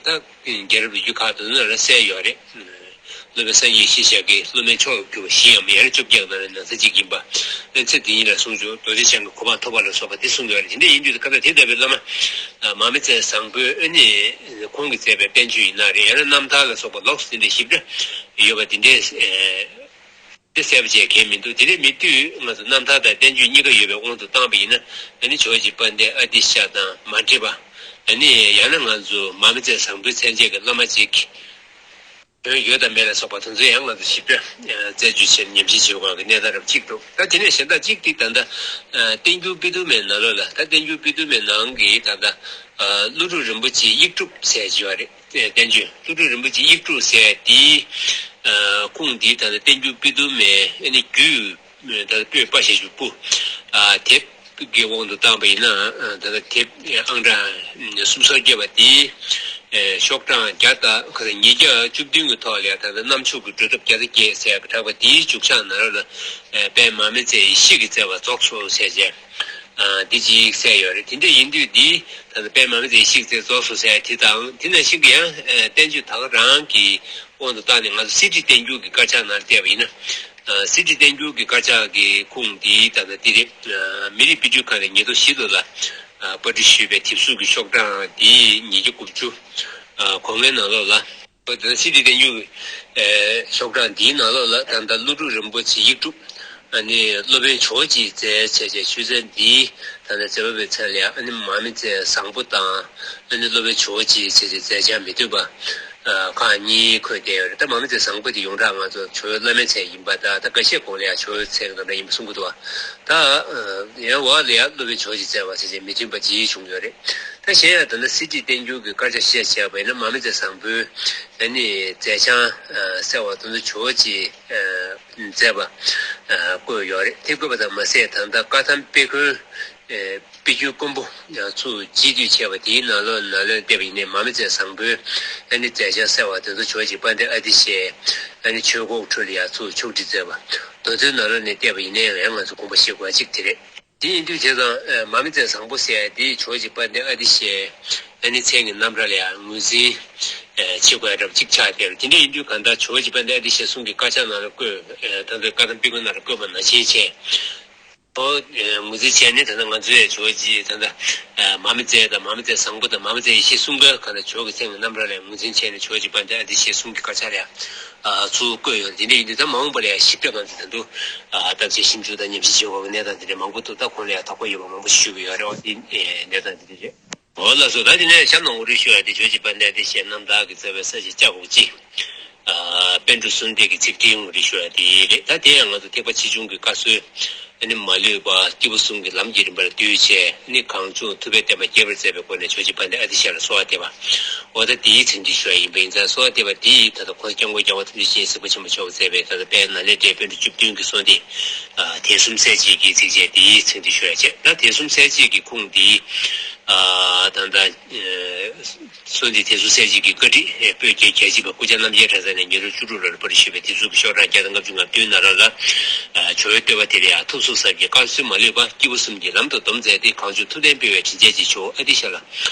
ད་རྒྱལ་རབས་ལོ་རྒྱུས་ཁག་ཏུ་ནང་ལ་གསལ་ཡོད་རེད། སློབ་དཔོན་སངས་རྒྱས་ཡེ་ཤེས་ཞབས་ཀྱི་སློབ་མའི་མཆོག་གྱུར་པ་བཞི་འམ་ཡང་ན་བཅོ་བརྒྱད་ནང་ནས་ན་ཚ་གཅིག་ཡིན་པ། ཚེ་འདི་ཉིད་ལ་གསུངས་བྱུང་རྡོ་རྗེ་འཆང་གི་གོ་འཕང་ཐོབ་པ་ལ་སོགས་པ་དེ་གསུངས་ཡོད་རེད། དེ་འདྲ་ཡིན་དུས་ད་ལྟ་དེ་ལྟ་བུའི་བླ་མ། མ་མི་ཚེ་བཟང་པོའི་ཨ་ནི་ཁོང་གིས་མཛད་པའི་བསྟན་བཅོས་ཡིན་ན་རེད། ཡང་ན་རྣམ་ཐར་ལ་སོགས་པ་ལོགས་སུ་དེ་འདྲའི་ཞིབ་ཕྲ་ཡོད་པ་དེ་འདྲའི་དེ་གསལ་པོ་བྱས་མཁན་མི་འདུག་དེ་འདྲ་མེད་དུས་ང་ཚོ་རྣམ་ཐར་དང་བསྟན་བཅོས་གཉིས་ཀ་ཡོད་པའི་དབང་དུ་བཏང་པ་ཡིན་ན་ཨ་ནི་ཇོ་བོ་རྗེ་དཔལ་ལྡན་ཨ་ཏི་ཤ་དང་མ་འདྲེས་པ། ཨ་ནི་ཡང་ན་ང་ཚོ་མ་མི་ཚེ་བཟང་པོའི་མཚན་བཅས་ཀྱི་བླ་མ་ཅིག་བྱོན་ཡོད་དམ་མེད་ལ་སོགས་པ་དེ་ཚོ་ཡང་ང་ཚོ་ཞིབ་ཕྲ་རྩད་གཅོད་བྱས་ནས་ཉམས་ཞིབ་བྱེད་དགོས་པའི་གནས་སྟངས་རབ་གཅིག་འདུག་ད་དེ་ནས་གཞན་དག་གཅིག་དེ་ད་ལྟ་བསྟན་འགྱུར་དཔེ་དུམ་མའི་ནང་ལོགས་ལ་ད་བསྟན་འགྱུར་དཔེ་དུམ་མའི་ནང་གི་ད་ལྟ་ཀླུ་སྒྲུབ་རིན་པོ་ཆེའི་ཡིག་དྲུག་ཟེར་བྱས་པ་རེད། བསྟན་བཅོས་ཀླུ་སྒྲུབ་རིན་པོ་ཆེའི་ཡིག་དྲུག་ཟེར་དེའི་ཁུངས་འདི་ད་ལྟ་བསྟན་འགྱུར་དཔེ་དུམ་མའི་ཨ་ནི་རྒྱུད། ད་ལྟ་པོད་དཔའ་ཞེས་བྱ་བའི་སྤུ། དེབ་ཀྱི་དབང་དུ་བཏང་པ་ཡིན་ན་ད་ལྟ་དེབ་ཨང་གྲངས་སུམ་ཅུ་སོ་བརྒྱད་པ་དེའི་ཤོག་གྲངས་བརྒྱ་དང་ཉིས་བརྒྱ་བཅུ་བདུན་གྱི་ཐོག་ལ་ད་ལྟ་རྣམ་ཕྱོགས་ཀྱི་སྒྲུབ་ཐབས་བརྒྱ་རྩ་བརྒྱད་ཟེར་གྲགས་པ་དེའི་མཇུག་ཤག་ནང་ལ་དཔལ་མ་མི་ཚེ་ཡེ་ཤེས་ཀྱིས་མཛད་པ་རྫོགས་སོ་ཟེར་བྱས། འདི་གཅིག་གསལ་ཡོད་རེད། དེ་འདྲ་ཡིན་དུས་འདི་ད་ལྟ་དཔལ་མར་མེ་མཛད་ཡེ་ཤེས་རྩལ་རྫོགས་སོ་ཟེར་དེ་དང་། དེ་ནང་བཞིན་གྱི་ཡང་བསྟན་བཅོས་ད་ག་རང་གི་དབང་དུ་བཏང་ནས་ང་ཚོ་གསེར་བྲིས་བསྟན་འགྱུར་གྱི་དཀར་ཆག་ནང་བལྟས་པ་ཡིན་ན། གསེར་བྲིས་བསྟན་འགྱུར་གྱི་དཀར་ཆག་གི་ཁུངས་འདི་ད་ལྟ་འདི་རེད། མི་རིགས་དཔེ་སྐྲུན་ཁང་ནས་ཉིས་སྟོང་བཞི་ལོ་ལ་པར་སྐྲུན་ཞུས་པའི་དེབ་གཟུགས་ཀྱི་ཤོག་གྲངས་འདི་ཉིས་བརྒྱ་དགུ་བཅུ་གོང་མའི་ནང་ལོགས་ལ། ད་ལྟ་གསེར་བྲིས་བསྟན་འགྱུར་གྱི་ཤོག་གྲངས་འདིའི་ནང་ལོགས་ལ་ད་ལྟ་ཀླུ་སྒྲུབ་རིན་པོ་ཆེ་ཡིག་དྲུག་ཨ་ནི་སློབ་དཔོན་ཇོ་བོ་རྗེས་མཛད་བྱས་བྱས་ཆོས་ཚན་འདིའི་ད་ལྟ་མཛད་པ་པོའི་མཚན་ལ་ཡང་ཨ་ནི་མར་མེ་མཛད་བཟང་པོ་དང་། ཨ་ནི་སློབ་དཔོན་ཇོ་བོ་རྗེས་བྱས་བྱས་མཛད་བྱང་མི་མཐུན་པ་ཁག་གཉིས་འཁོད་བསྡད་ཡོད་རེད། ད་མར་མེ་མཛད་བཟང་པོ་དེ་ཡོངས་གྲགས་ང་ཚོ་ཇོ་བོའི་བླ་མའི་མཚན་ཡིན་པ་དང་། ད་འགའ་ཤས་གོང་ལ་ཡང་ཇོ་བོའི་མཚན་གྱི་ནང་འདྲ་ཡིན་པ་གསུང་གི་འདུག་བ། ད་ཡང་འོག་ལ་ཡང་སློབ་དཔོན་ཇོ་བོ་རྗེས་མཛད་པ་བྱས་བྱས་མི་མཐུན་པ་ཅིག་བྱུང་ཡོད་རེད། ད་གཞན་ཡང་ད་ལྟ་གསེར་བྲིས་བསྟན་འགྱུར་གྱི་དཀར་ཆག་བཤད་བྱས་པ་ཡིན་ན་མར་མེ་མཛད་བཟང་པོའི་ཨ་ནི་མཛད་བྱང་གསལ་བ་དེ་ཚོ་ཇོ་བོ་རྗེས་མཛད་པ་བཀོད་ཡོད་རེད། དེ་བཀོད་པ་ཙམ་མ་ཟད་ད་ལྟ་བཀའ་ཐམ་དཔེ་མགོན་དཔེ་རྒྱུན་དཀོན་པོ་ཚུར་རྗེས་བསྡུས་བྱས་པ་དེའི་ནང་ལོགས་ནང་ལོགས་བལྟས་པ་ཡིན་ནའི་མར་མེ་མཛད་བཟང་པོའི་ཨ་ནི་མཛད་བྱང་གསལ་བ་དེ་ཚོ་ཇོ་བོ་རྗེ་དཔལ་ལྡན་ཨ་ཏི་ཤའི་ཨ་ནི་ཆོས་འཁོར་ཁྲོད་ལ་ཡང་ཚུར་ཕྱོགས་སྒྲིག་མཛད་པ་དེ་ཚོའི་ནང་ལོགས་ནས་བལྟས་པ་ཡིན་ནའི་ཡང་ང་ཚོ་དགོངས་པ་བཞེས་དགོས་པ་གཅིག་དེ་རེད། དེ་ཡིན་དུས་བྱས་ཙང་མར་མེ་མཛད་བཟང་པོ་ཟེར་ཡ་དེ་ཇོ་བོ་རྗེ་དཔལ་ལྡན་ཨ་ཏི་ཤའི་ཨ་ནི་མཚན་གྱི་རྣམ་གྲངས་ལ་ཡང་ངོས་འཛིན་བྱེད་དགོས་ཡ་འདྲ་པོ་གཅིག་ཆགས་བསྡད་རེད། དེ་འདྲ་ཡིན་དུས་གང་ལྟར་ཇོ་བོ་རྗེ་དཔལ་ལྡན་ཨ་ཏི་ཤའི་གསུང་གི་དཀར་ཆག་ནང་ལ་བཀོད། ད་ལྟ་བཀའ་ཐམ་དཔེ་མགོན་ནང་ལ་བཀོད་པ་ནང་བཞིན་བྱས། ཨོ། ངོས་འཛིན་བྱས་ནས་ད་ལྟ་ང་ཚོས་ཇོ་བོ་རྗེ་ད་ལྟ་མར་མེ་མཛད་དང་མར་མེ་མཛད་བཟང་པོ་དང་མར་མེ་མཛད་ཡེ་ཤེས་གསུམ་ཀ་གང་ལྟར་ཇོ་བོ་གི་མཚན་གྱི་རྣམ་གྲངས་ལ་ངོས་འཛིན་བྱས་ནས་ཇོ་བོ་རྗེ་དཔལ་ལྡན་ཨ་ཏི་ཤའི་གསུང་གི་དཀར་ཆག་ལ་ཡང་ཚུར་བཀོད་ཡོད་རེད། དེ་འདྲ་ཡིན་དུས་ད་མ་འོངས་པ་ལ་ཡང་ཞིབ་ཕྲ་ང་ཚོས་ད་དུང་བརྟག་དཔྱད་ཞིབ་འཇུག་དང་ཉམས་ཞིབ་བྱེད་དགོས་པའི་གནས་སྟངས་དེ་འདྲ་མང་པོ་འདུག་ད་ཁོང་ལ་ཡང་དོགས་པ་ཡོད་པ་མང་པོ་ཞུ་གི་ཡོད་རེད། འོ་དེ་གནས་སྟངས་དེ་འདྲ་རེད། འོ་ལགས་སོ། ད་དེ་ནས་གཤམ་ལ་ངོ་སྤྲོད་ཞུ་ཡ་དེ་ཇོ་བོ་རྗེ་དཔལ་ལྡན་ཨ་ཏི་ཤའི་རྣམ་ཐར་གྱི་རྩ་བའི་ས་བཅད་ལྕགས་འོག་སྤྱི། པཎ་གྲུབ་གསུམ་ལྡན་གྱི་ཚིག་ཕྲེང་ངོ་སྤྲོད་ཞུ་ཡ་དེ་རེད། ད་དེ་ཡང་ང་ཚོ་ཐེག་པ་ཆེ་ཆུང་གི་བཀའ་སྲོལ་ཨ་ནི་མ་ལུས་པ་སྐྱེས་བུ་གསུམ་གྱི་ལམ་གྱི་རིམ་པར་བསྡུས་བྱས། ཨ་ནི་གངས་ལྗོངས་ཐུབ་པའི་བསྟན་པ་རྒྱས་པར་མཛད་པའི་སྒོ་ནས་ཇོ་བོ་རྗེ་དཔལ་ལྡན་ཨ་ཏི་ཤ་ལ་གསོལ་བ་འདེབས་པ། འོ་ད་དེའི་ཚིག་འདི་ཞུ་ཡ་ཡིན་པ་ཡིན་ཙང་། གསོལ་བ་འདེབས་པ་འདི་ད་ལྟ་ཁོང་སྐྱབས་མགོན་རྒྱལ་བ་ཐམས་ཅད་མཁྱེན་གཟིགས་པ་ཆེན་པོ་མཆོག་མཛད་པའི་ད་ལྟ་དཔལ་ནཱ་ལེནྡྲའི་པཎ་གྲུབ་བཅུ་བདུན་གྱི་གསོལ་འདེབས། ཨ། དད་གསུམ་གསལ་བྱེད་ཀྱི་ཚིགས་བཅད་འདིའི་ཚིག་འདི་ཞུ་ཡ་བྱས། ད་དད་གསུམ་གསལ་བྱེད་ཀྱི་ཁུངས་འདི། ཨ། ད་ལྟ་གསོལ་འདེབས་དད་གསུམ་གསལ་བྱེད་ཀྱི་བཀའ་ཁྲིད་པོད་བརྒྱད་རྒྱལ་བྱེད་པ་སྐུ་བཅར་རྣམ་རྒྱལ་གྲྭ་ཚང་ནས་ཉེར་དྲུག་བཅུ་དྲུག་ལོར་པར་ཞུས་པའི་དེབ་གཟུགས་ཀྱི་ཤོག་གྲངས་བརྒྱ་དང་ལྔ་བཅུ་ང་བདུན་ནང་ལོགས་ལ། ཨ། ཇོ་བོའི་བསྟོད་པ་དེ་ལ་ཡང་ཐུགས་གཟུགས་ཟབ་རྒྱས་བཀའ་སྲོལ་མ་ལུས་པ། སྐྱེས་བུ་གསུམ་གྱི་ལམ་དུ་སྡོམ་མཛད་དེ། གངས་ལྗོངས་ཐུབ་བསྟན་སྤེལ་བའི་དྲིན་ཅན་གྱི་ཇོ་བོ་ཨ་ཏི་ཤ་ལ་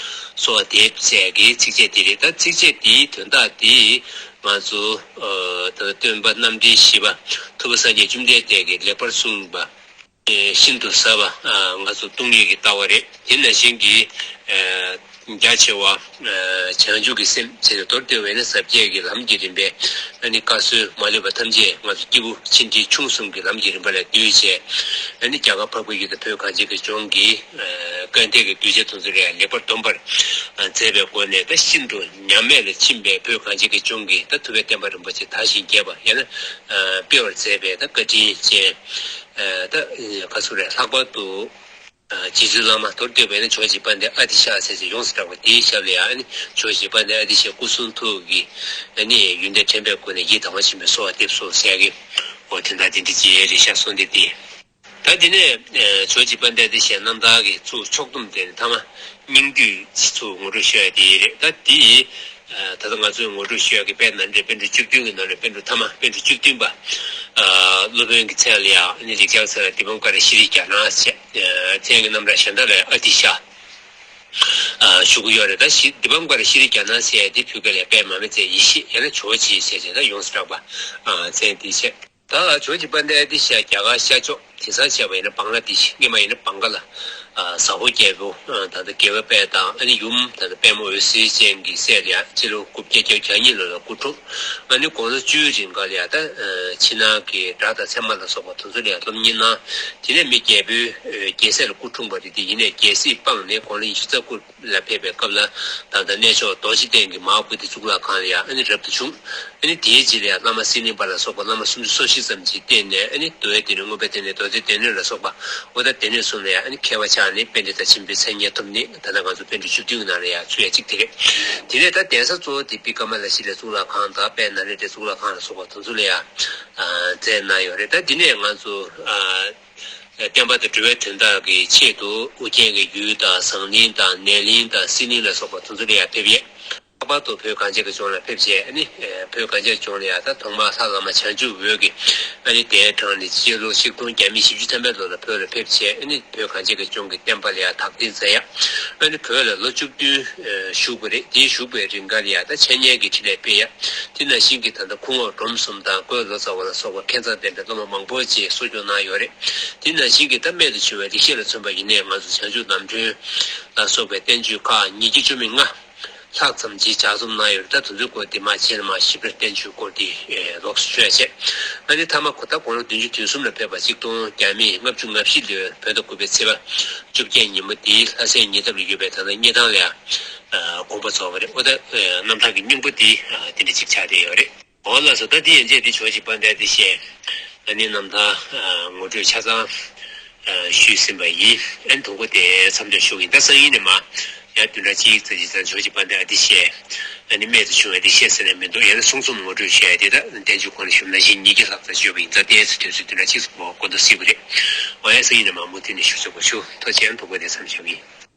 གསོལ་བ་འདེབས་ཟེར་གྱི་ཚིགས་བཅད་འདི་རེད། ད་ཚིགས་བཅད་འདིའི་དོན་དག་འདི་ང་ཚོ། ཨ། ད་སྟོན་པ་རྣམ་འདྲེན་བཞི་པ་ཐུབ་པ་སངས་རྒྱས་བཅོམ་ལྡན་འདས་ཀྱིས་ལེགས་པར་གསུངས་པ། ཨེ། ཤིན་ཏུ་ཟབ་པ། ཨ། ང་ཚོ་སྟོང་ཉིད་ཀྱི་ལྟ་བ་རེད། དེ་ནང་བཞིན་གྱི། ཨ། རྒྱ་ཆེ་བ། ཨ། བྱང་ཆུབ་ཀྱི་སེམས་བྱས་ནས། མདོར་བསྡུས་པ་ཡིན་ན་ཟབ་རྒྱས་ཀྱི་ལམ་གྱི་རིམ་པའི་ཨ་ནི་བཀའ་སྲོལ་མ་ལུས་པ་ཐམས་ཅད་ང་ཚོ་སྐྱེས་བུ་ཆེ་འབྲིང་ཆུང་གསུམ་གྱི་ལམ་གྱི་རིམ་པ་ལ་བསྡུས་བྱས། ཨ་ནི་རྒྱ་གར་འཕགས་པའི་ཡུལ་དང་བོད་གངས་ཅན་གྱི་ལྗོངས་ཀྱི། ཨ། སྐལ་ལྡན་གྱི་གདུལ་བྱ་དེ་ཚོ་ལ་ཡང་ལེགས་པར་སྡོམ་པར། ཨ། མཛད་པའི་སྒོ་ནས། ད་ཤིན་ཏུ་ཉམས་དམས་ལ་ཕྱིན་པའི་བོད་གངས་ཅན་གྱི་ལྗོངས་ཀྱི་ད་ཐུབ་པའི་བསྟན་པ་རིན་པོ་ཆེ་དར་ཞིང་རྒྱས་པ། ཡང་ན། ཨ། སྤེལ་བར་མཛད་པའི་ད་བཀའ་དྲིན་ཅན། ཨ། ད་ག་ཚོད་རེད། ལྷག་པར་དུ། ཨ། རྗེ་བཙུན་བླ་མ། མདོར་བསྡུས་པ་ཡིན་ན་ཇོ་བོ་རྗེ་དཔལ་ལྡན་ཨ་ཏི་ཤ་ཟེར་ཚེ་ཡོངས་སུ་གྲགས་པ་དེའི་ཞབས་ལ་ཡང་ཨ་ནི་ཇོ་བོ་རྗེ་དཔལ་ལྡན་ཨ་ཏི་ཤའི་སྐུ་གསུང་ཐུགས་ཀྱི་ཨ་ནི་ཡོན་ཏན་དྲན་པའི་སྒོ་ནས་ཡིད་དང་བ་ཞིམ་པའི་གསོལ་བ་འདེབས་སོ་ཟེར་གྱི། འོ་དེ་འདྲ་དེ་འདྲ་ཅིག་རེད་ཤག་གསོལ་འདེབས་དེ། ད་དེ་ནས། ཨ། ཇོ་བོ་རྗེ་དཔལ་ལྡན་ཨ་ཏི་ཤའི་རྣམ་ཐར་གྱི་ཚུར་ཕྱོགས་བསྡོམས་དེ་ནི་ཐ་མ་སྙིང་བསྡུས་ཚུར་ངོ་སྤྲོད་ཞུ་ཡ་དེ་རེད། ད་དེ། ཨ། ད་ལྟ་ང་ཚོས་ངོ་སྤྲོད་ཞུ་ཡ་གི་དཔལ་ནཱ་ལེནྡྲའི་པཎ་གྲུབ་བཅུ་བདུན་གྱི་ནང་ནས་པཎ་གྲུབ་ཐ་མ། པཎ་གྲུབ་བཅུ་བདུན་པ། ཨ། སློབ་དཔོན་གྱི་མཚན་ལ་ཡང་ཨ་ནི་རིགས་ལྔ་ཚན་ལ་དཱི་པཾ་ཀ་ར་ཤྲཱི་ཛྙཱ་ན་ཟེར། ཨ། མཚན་གྱི་རྣམ་གྲངས་གཞན་དག་ལ་ཨ་ཏི་ཤ། ཨ། ཞུ་གི་ཡོད་རེད། ད་ཤི། དཱི་པཾ་ཀ་ར་ཤྲཱི་ཛྙཱ་ན་ཟེར་ཡ་དེ་བོད་སྐད་ལ་དཔལ་མར་མེ་མཛད་ཡེ་ཤེས། ཡང་ན་ཇོ་བོ་རྗེ་ཟེར་བྱས་ད་ཡོངས་སུ་གྲགས་པ། ཨ། མཚན་དེ་བྱས། ད་ཇོ་བོ་རྗེ་དཔལ་ལྡན་ཨ་ཏི་ཤ་རྒྱ་གར་ཤར་ཕྱོགས། དེང་སང་བྱས་པ་ཡིན་ན་བང་ལ་དེ་ཤི། སྔོན་མ་ཡིན་ན་བང་ག་ལ། ཨ། ཟ་ཧོར་རྒྱལ་པོ། ཨ། ད་ལྟ་རྒྱལ་བ་དཔལ་དང་ཨ་ནི་ཡུམ་ད་ལྟ་པདྨ་འོད་ཟེར་ཅན་གྱི་སྲས་ལ་ཡང་སྤྱི་ལོ་དགུ་བརྒྱ་བརྒྱད་ཅུ་གྱ་གཉིས་ལོ་ལ་སྐུ་འཁྲུངས། ཨ་ནི་དགུང་ལོ་བཅུའི་རིང་ག་ལ་ཡང་ད། ཨ། ཕྱི་ནང་གི་སྒྲ་དང་ཚད་མ་ལ་སོགས་པ་དེ་ཚོ་ལ་ཡང་སློབ་གཉེར་གནང་། དེ་ནས་མི་རྒྱལ་པོའི། ཨ། རྒྱལ་སྲས་ལ་སྐུ་འཁྲུངས་པ་རེད་དེ། ཡིན་ནའི་རྒྱལ་སྲིད་སྤངས་ནས་དགུང་ལོ་ཉི་ཤུ་རྩ་དགུ་ལ་ཕེབས་པའི་སྐབས་ལ། ད་ལྟ་གནས་མཆོག་རྡོ་རྗེ་གདན་གྱི་མར་བརྒྱུད་དེ་གཙུག་ལག་ཁང་ལ་ཡང་ཨ་ནི་རབ་ཏུ་བྱུང་། ཨ་ནི་དེའི་རྗེས་ལ་ཡང་བླ་མ་སེང་བློན་འབར་ལ་སོགས་པ་བླ་མ་སུམ་ཅུ་སོ་བཞི་ཙམ་གྱིས་བསྟེན་ནས། ཨ་ནི་འདུལ་བའི་སྡེ་སྣོད། མངོན་པའི་སྡེ་སྣོད། མདོ་སྡེ་སྡེ་སྣོད་ལ་སོགས་པ། འོ་ད་སྡེ་སྣོད་གསུམ་ལ་ཡང་ཨ་ནི་མཁས་པ་ཆགས་ནས་པཎྜི་ཏ་ཆེན་པོའི་མཚན་སྙན་ཐོབ་ནས། ད་ལྟ་ང་ཚོ་པཎ་གྲུབ་བཅུ་བདུན་གྱི་ནང་ལ་ཡང་ཚུད་ཡ་གཅིག་དེ་རེད། དེ་ནས་ད་གདན་ས་གཙོ་བོ་དེ་བི་ཀ་མ་ལ་ཤཱི་ལའི་གཙུག་ལག་ཁང་དང་། དཔལ་ནཱ་ལེནྡྲའི་གཙུག་ལག་ཁང་ལ་སོགས་པ་དེ་ཚོ་ལ་ཡང་མཛད་གནང་ཡོད་རེད། ད་འདི་ནས་ང་ཚོ། ཨ། བསྟན་པ་དང་འགྲོ་བའི་དོན་དག་གི་ཆེད་དུ་ཨོ་རྒྱན་གྱི་ཡུལ་དང་། ཟངས་གླིང་དང་། ནས་གླིང་དང་། གསེར་གླིང་ལ་སོགས་པ་དེ་ཚོ་ལ་ཡང་ཕེབས་ཡས། པ་ཏོ་བོད་གངས་ཅན་གྱི་ལྗོངས་ལ་ཕེབས་བྱས། ཨ་ནི་བོད་གངས་ཅན་ལྗོངས་ལ་ཡང་ད་ཐོག་མར་ལྷ་བླ་མ་བྱང་ཆུབ་འོད་ཀྱིས་ཨ་ནི་གདན་དྲངས་ནས། སྤྱི་ལོ་ཆིག་སྟོང་བརྒྱ་མེད་བཞི་བཅུ་ཐམ་པའི་ལོ་ལ་བོད་ལ་ཕེབས་བྱས། ཨ་ནི་བོད་གངས་ཅན་གྱི་ལྗོངས་ཀྱི་བསྟན་པ་ལ་ཡང་དར་ལྡན་མཛད་ཡ། ཨ་ནི་བོད་ལ་ལོ་བཅུ་བདུན་བཞུགས་པ་རེད། དེའི་བཞུགས་པའི་རིང་ག་ལ་ཡང་ད་འཆད་ཉན་གྱི་འཕྲིན་ལས་སྤེལ་ཡ། དེ་ནང་བཞིན་གྱི་ད་ལྟ་སྐུ་ངོ་སྒྲོམ་གསུམ་དང་བཀོད་ལོ་ཙཱ་བ་ལ་སོགས་པ་མཁས་མཛངས་ལྡན་པའི་སློབ་མ་མང་པོ་ཅིག་གསོ་སྐྱོང་གནང་ཡོད་རེད། དེ་ནང་བཞིན་གྱི་ད་རྨད་དུ་བྱུང་བའི་ལེགས་བཤད་ལ་མཚོན་པ་ཡིན་ནའི། ང་ཚོ་བྱང་ཆུབ་རྣམ་འཕྲུལ་ལ་སོགས་པའི་བསྟན་བཅོས་ཁག་ཉིས་བརྒྱ་བཅུ་མེད་ལྔ་ལྷག་ཙམ་ཅིག་ལྗགས་རྩོམ་གནང་ཡོད་རེད། ད་དེ་ཚོའི་སྐོར་དེ་མར་རྗེས་ལ་མར་ཞིབ་ཕྲ་བསྟན་བཅོས་སྐོར་དེ་ལོགས་སུ་བརྗོད་བྱས། ཨ་ནི་མཐའ་མ་ཁོ་ད་དགུང་ལོ་བདུན་ཅུ་དོན་གསུམ་ལ་ཕེབས་པ། ཆིག་སྟོང་བརྒྱ་མེད་ལྔ་བཅུ་ང་བཞི་ལོའི་བོད་ཟླ་དགུ་པའི་ཚེས་པ་བཅོ་བརྒྱད་ཉིན་མོ་དེའི་ལྷ་སའི་ཉེ་འདབས་ལ་ཡོད་པའི་ད་ལྟ་སྙེ་ཐང་ལ་ཡང་དགོངས་པ་རྫོགས་པ་རེད། འོ་ད་རྣམ་ཐར་གྱི་སྙིང་པོ་དེ་དེ་འདྲ་ཅིག་ཆགས་བསྡད་ཡོད་རེད། འོ་ལགས་སོ། ད་དེ་ཡན་ཆད་དེ་ཇོ་བོ་རྗེ་དཔལ་ལྡན་ཨ་ཏི་ཤའི་ཨ་ནི་རྣམ་ཐར་ངོ་སྤྲོད་ཆ་ཚང་ཞུས་ཟིན་པ་ཡིན། ཨ་ནི་དུམ་བུ་དེ་མཚམས་འཇོག་ཞུ་གི་ཡིན། ད་སང་ཉིན་ནས་མར་ཡང་བདུན་ཕྲག་གཅིག་ཙམ་ཅིག་ཙམ་ཇོ་བོ་རྗེ་དཔལ་ལྡན་ཨ་ཏི་ཤའི་ཨ་ནི་རྨད་དུ་བྱུང་བའི་ལེགས་བཤད་ཟེར་ན་མི་འདུག་ཡང་ན་གསུང་རྩོམ་ངོ་སྤྲོད་བྱས་དེ་ད་བསྟན་བཅོས་གོང་ལ་ཞུས་པ་ནང་བཞིན་ཉིས་བརྒྱ་ལྷག་ཙམ་ཡོད་པ་ཡིན་ཙང་། དེ་ཚོ་དུས་ཚོད་བདུན་ཕྲག་གཅིག་ཙམ་འགོར་མདོག་སྲིད་པ་རེད། འོ་ཡང་སང་ཉིན་ནས་མར་མུ་མཐུད་ནས་ཞུ་ཚོད་དགོས་ཞུ། ཐུགས་རྗེ་ཆེ། ཨ་ནི་དུམ་བུ་དེ་མཚམས་འཇོག་གི་ཡིན།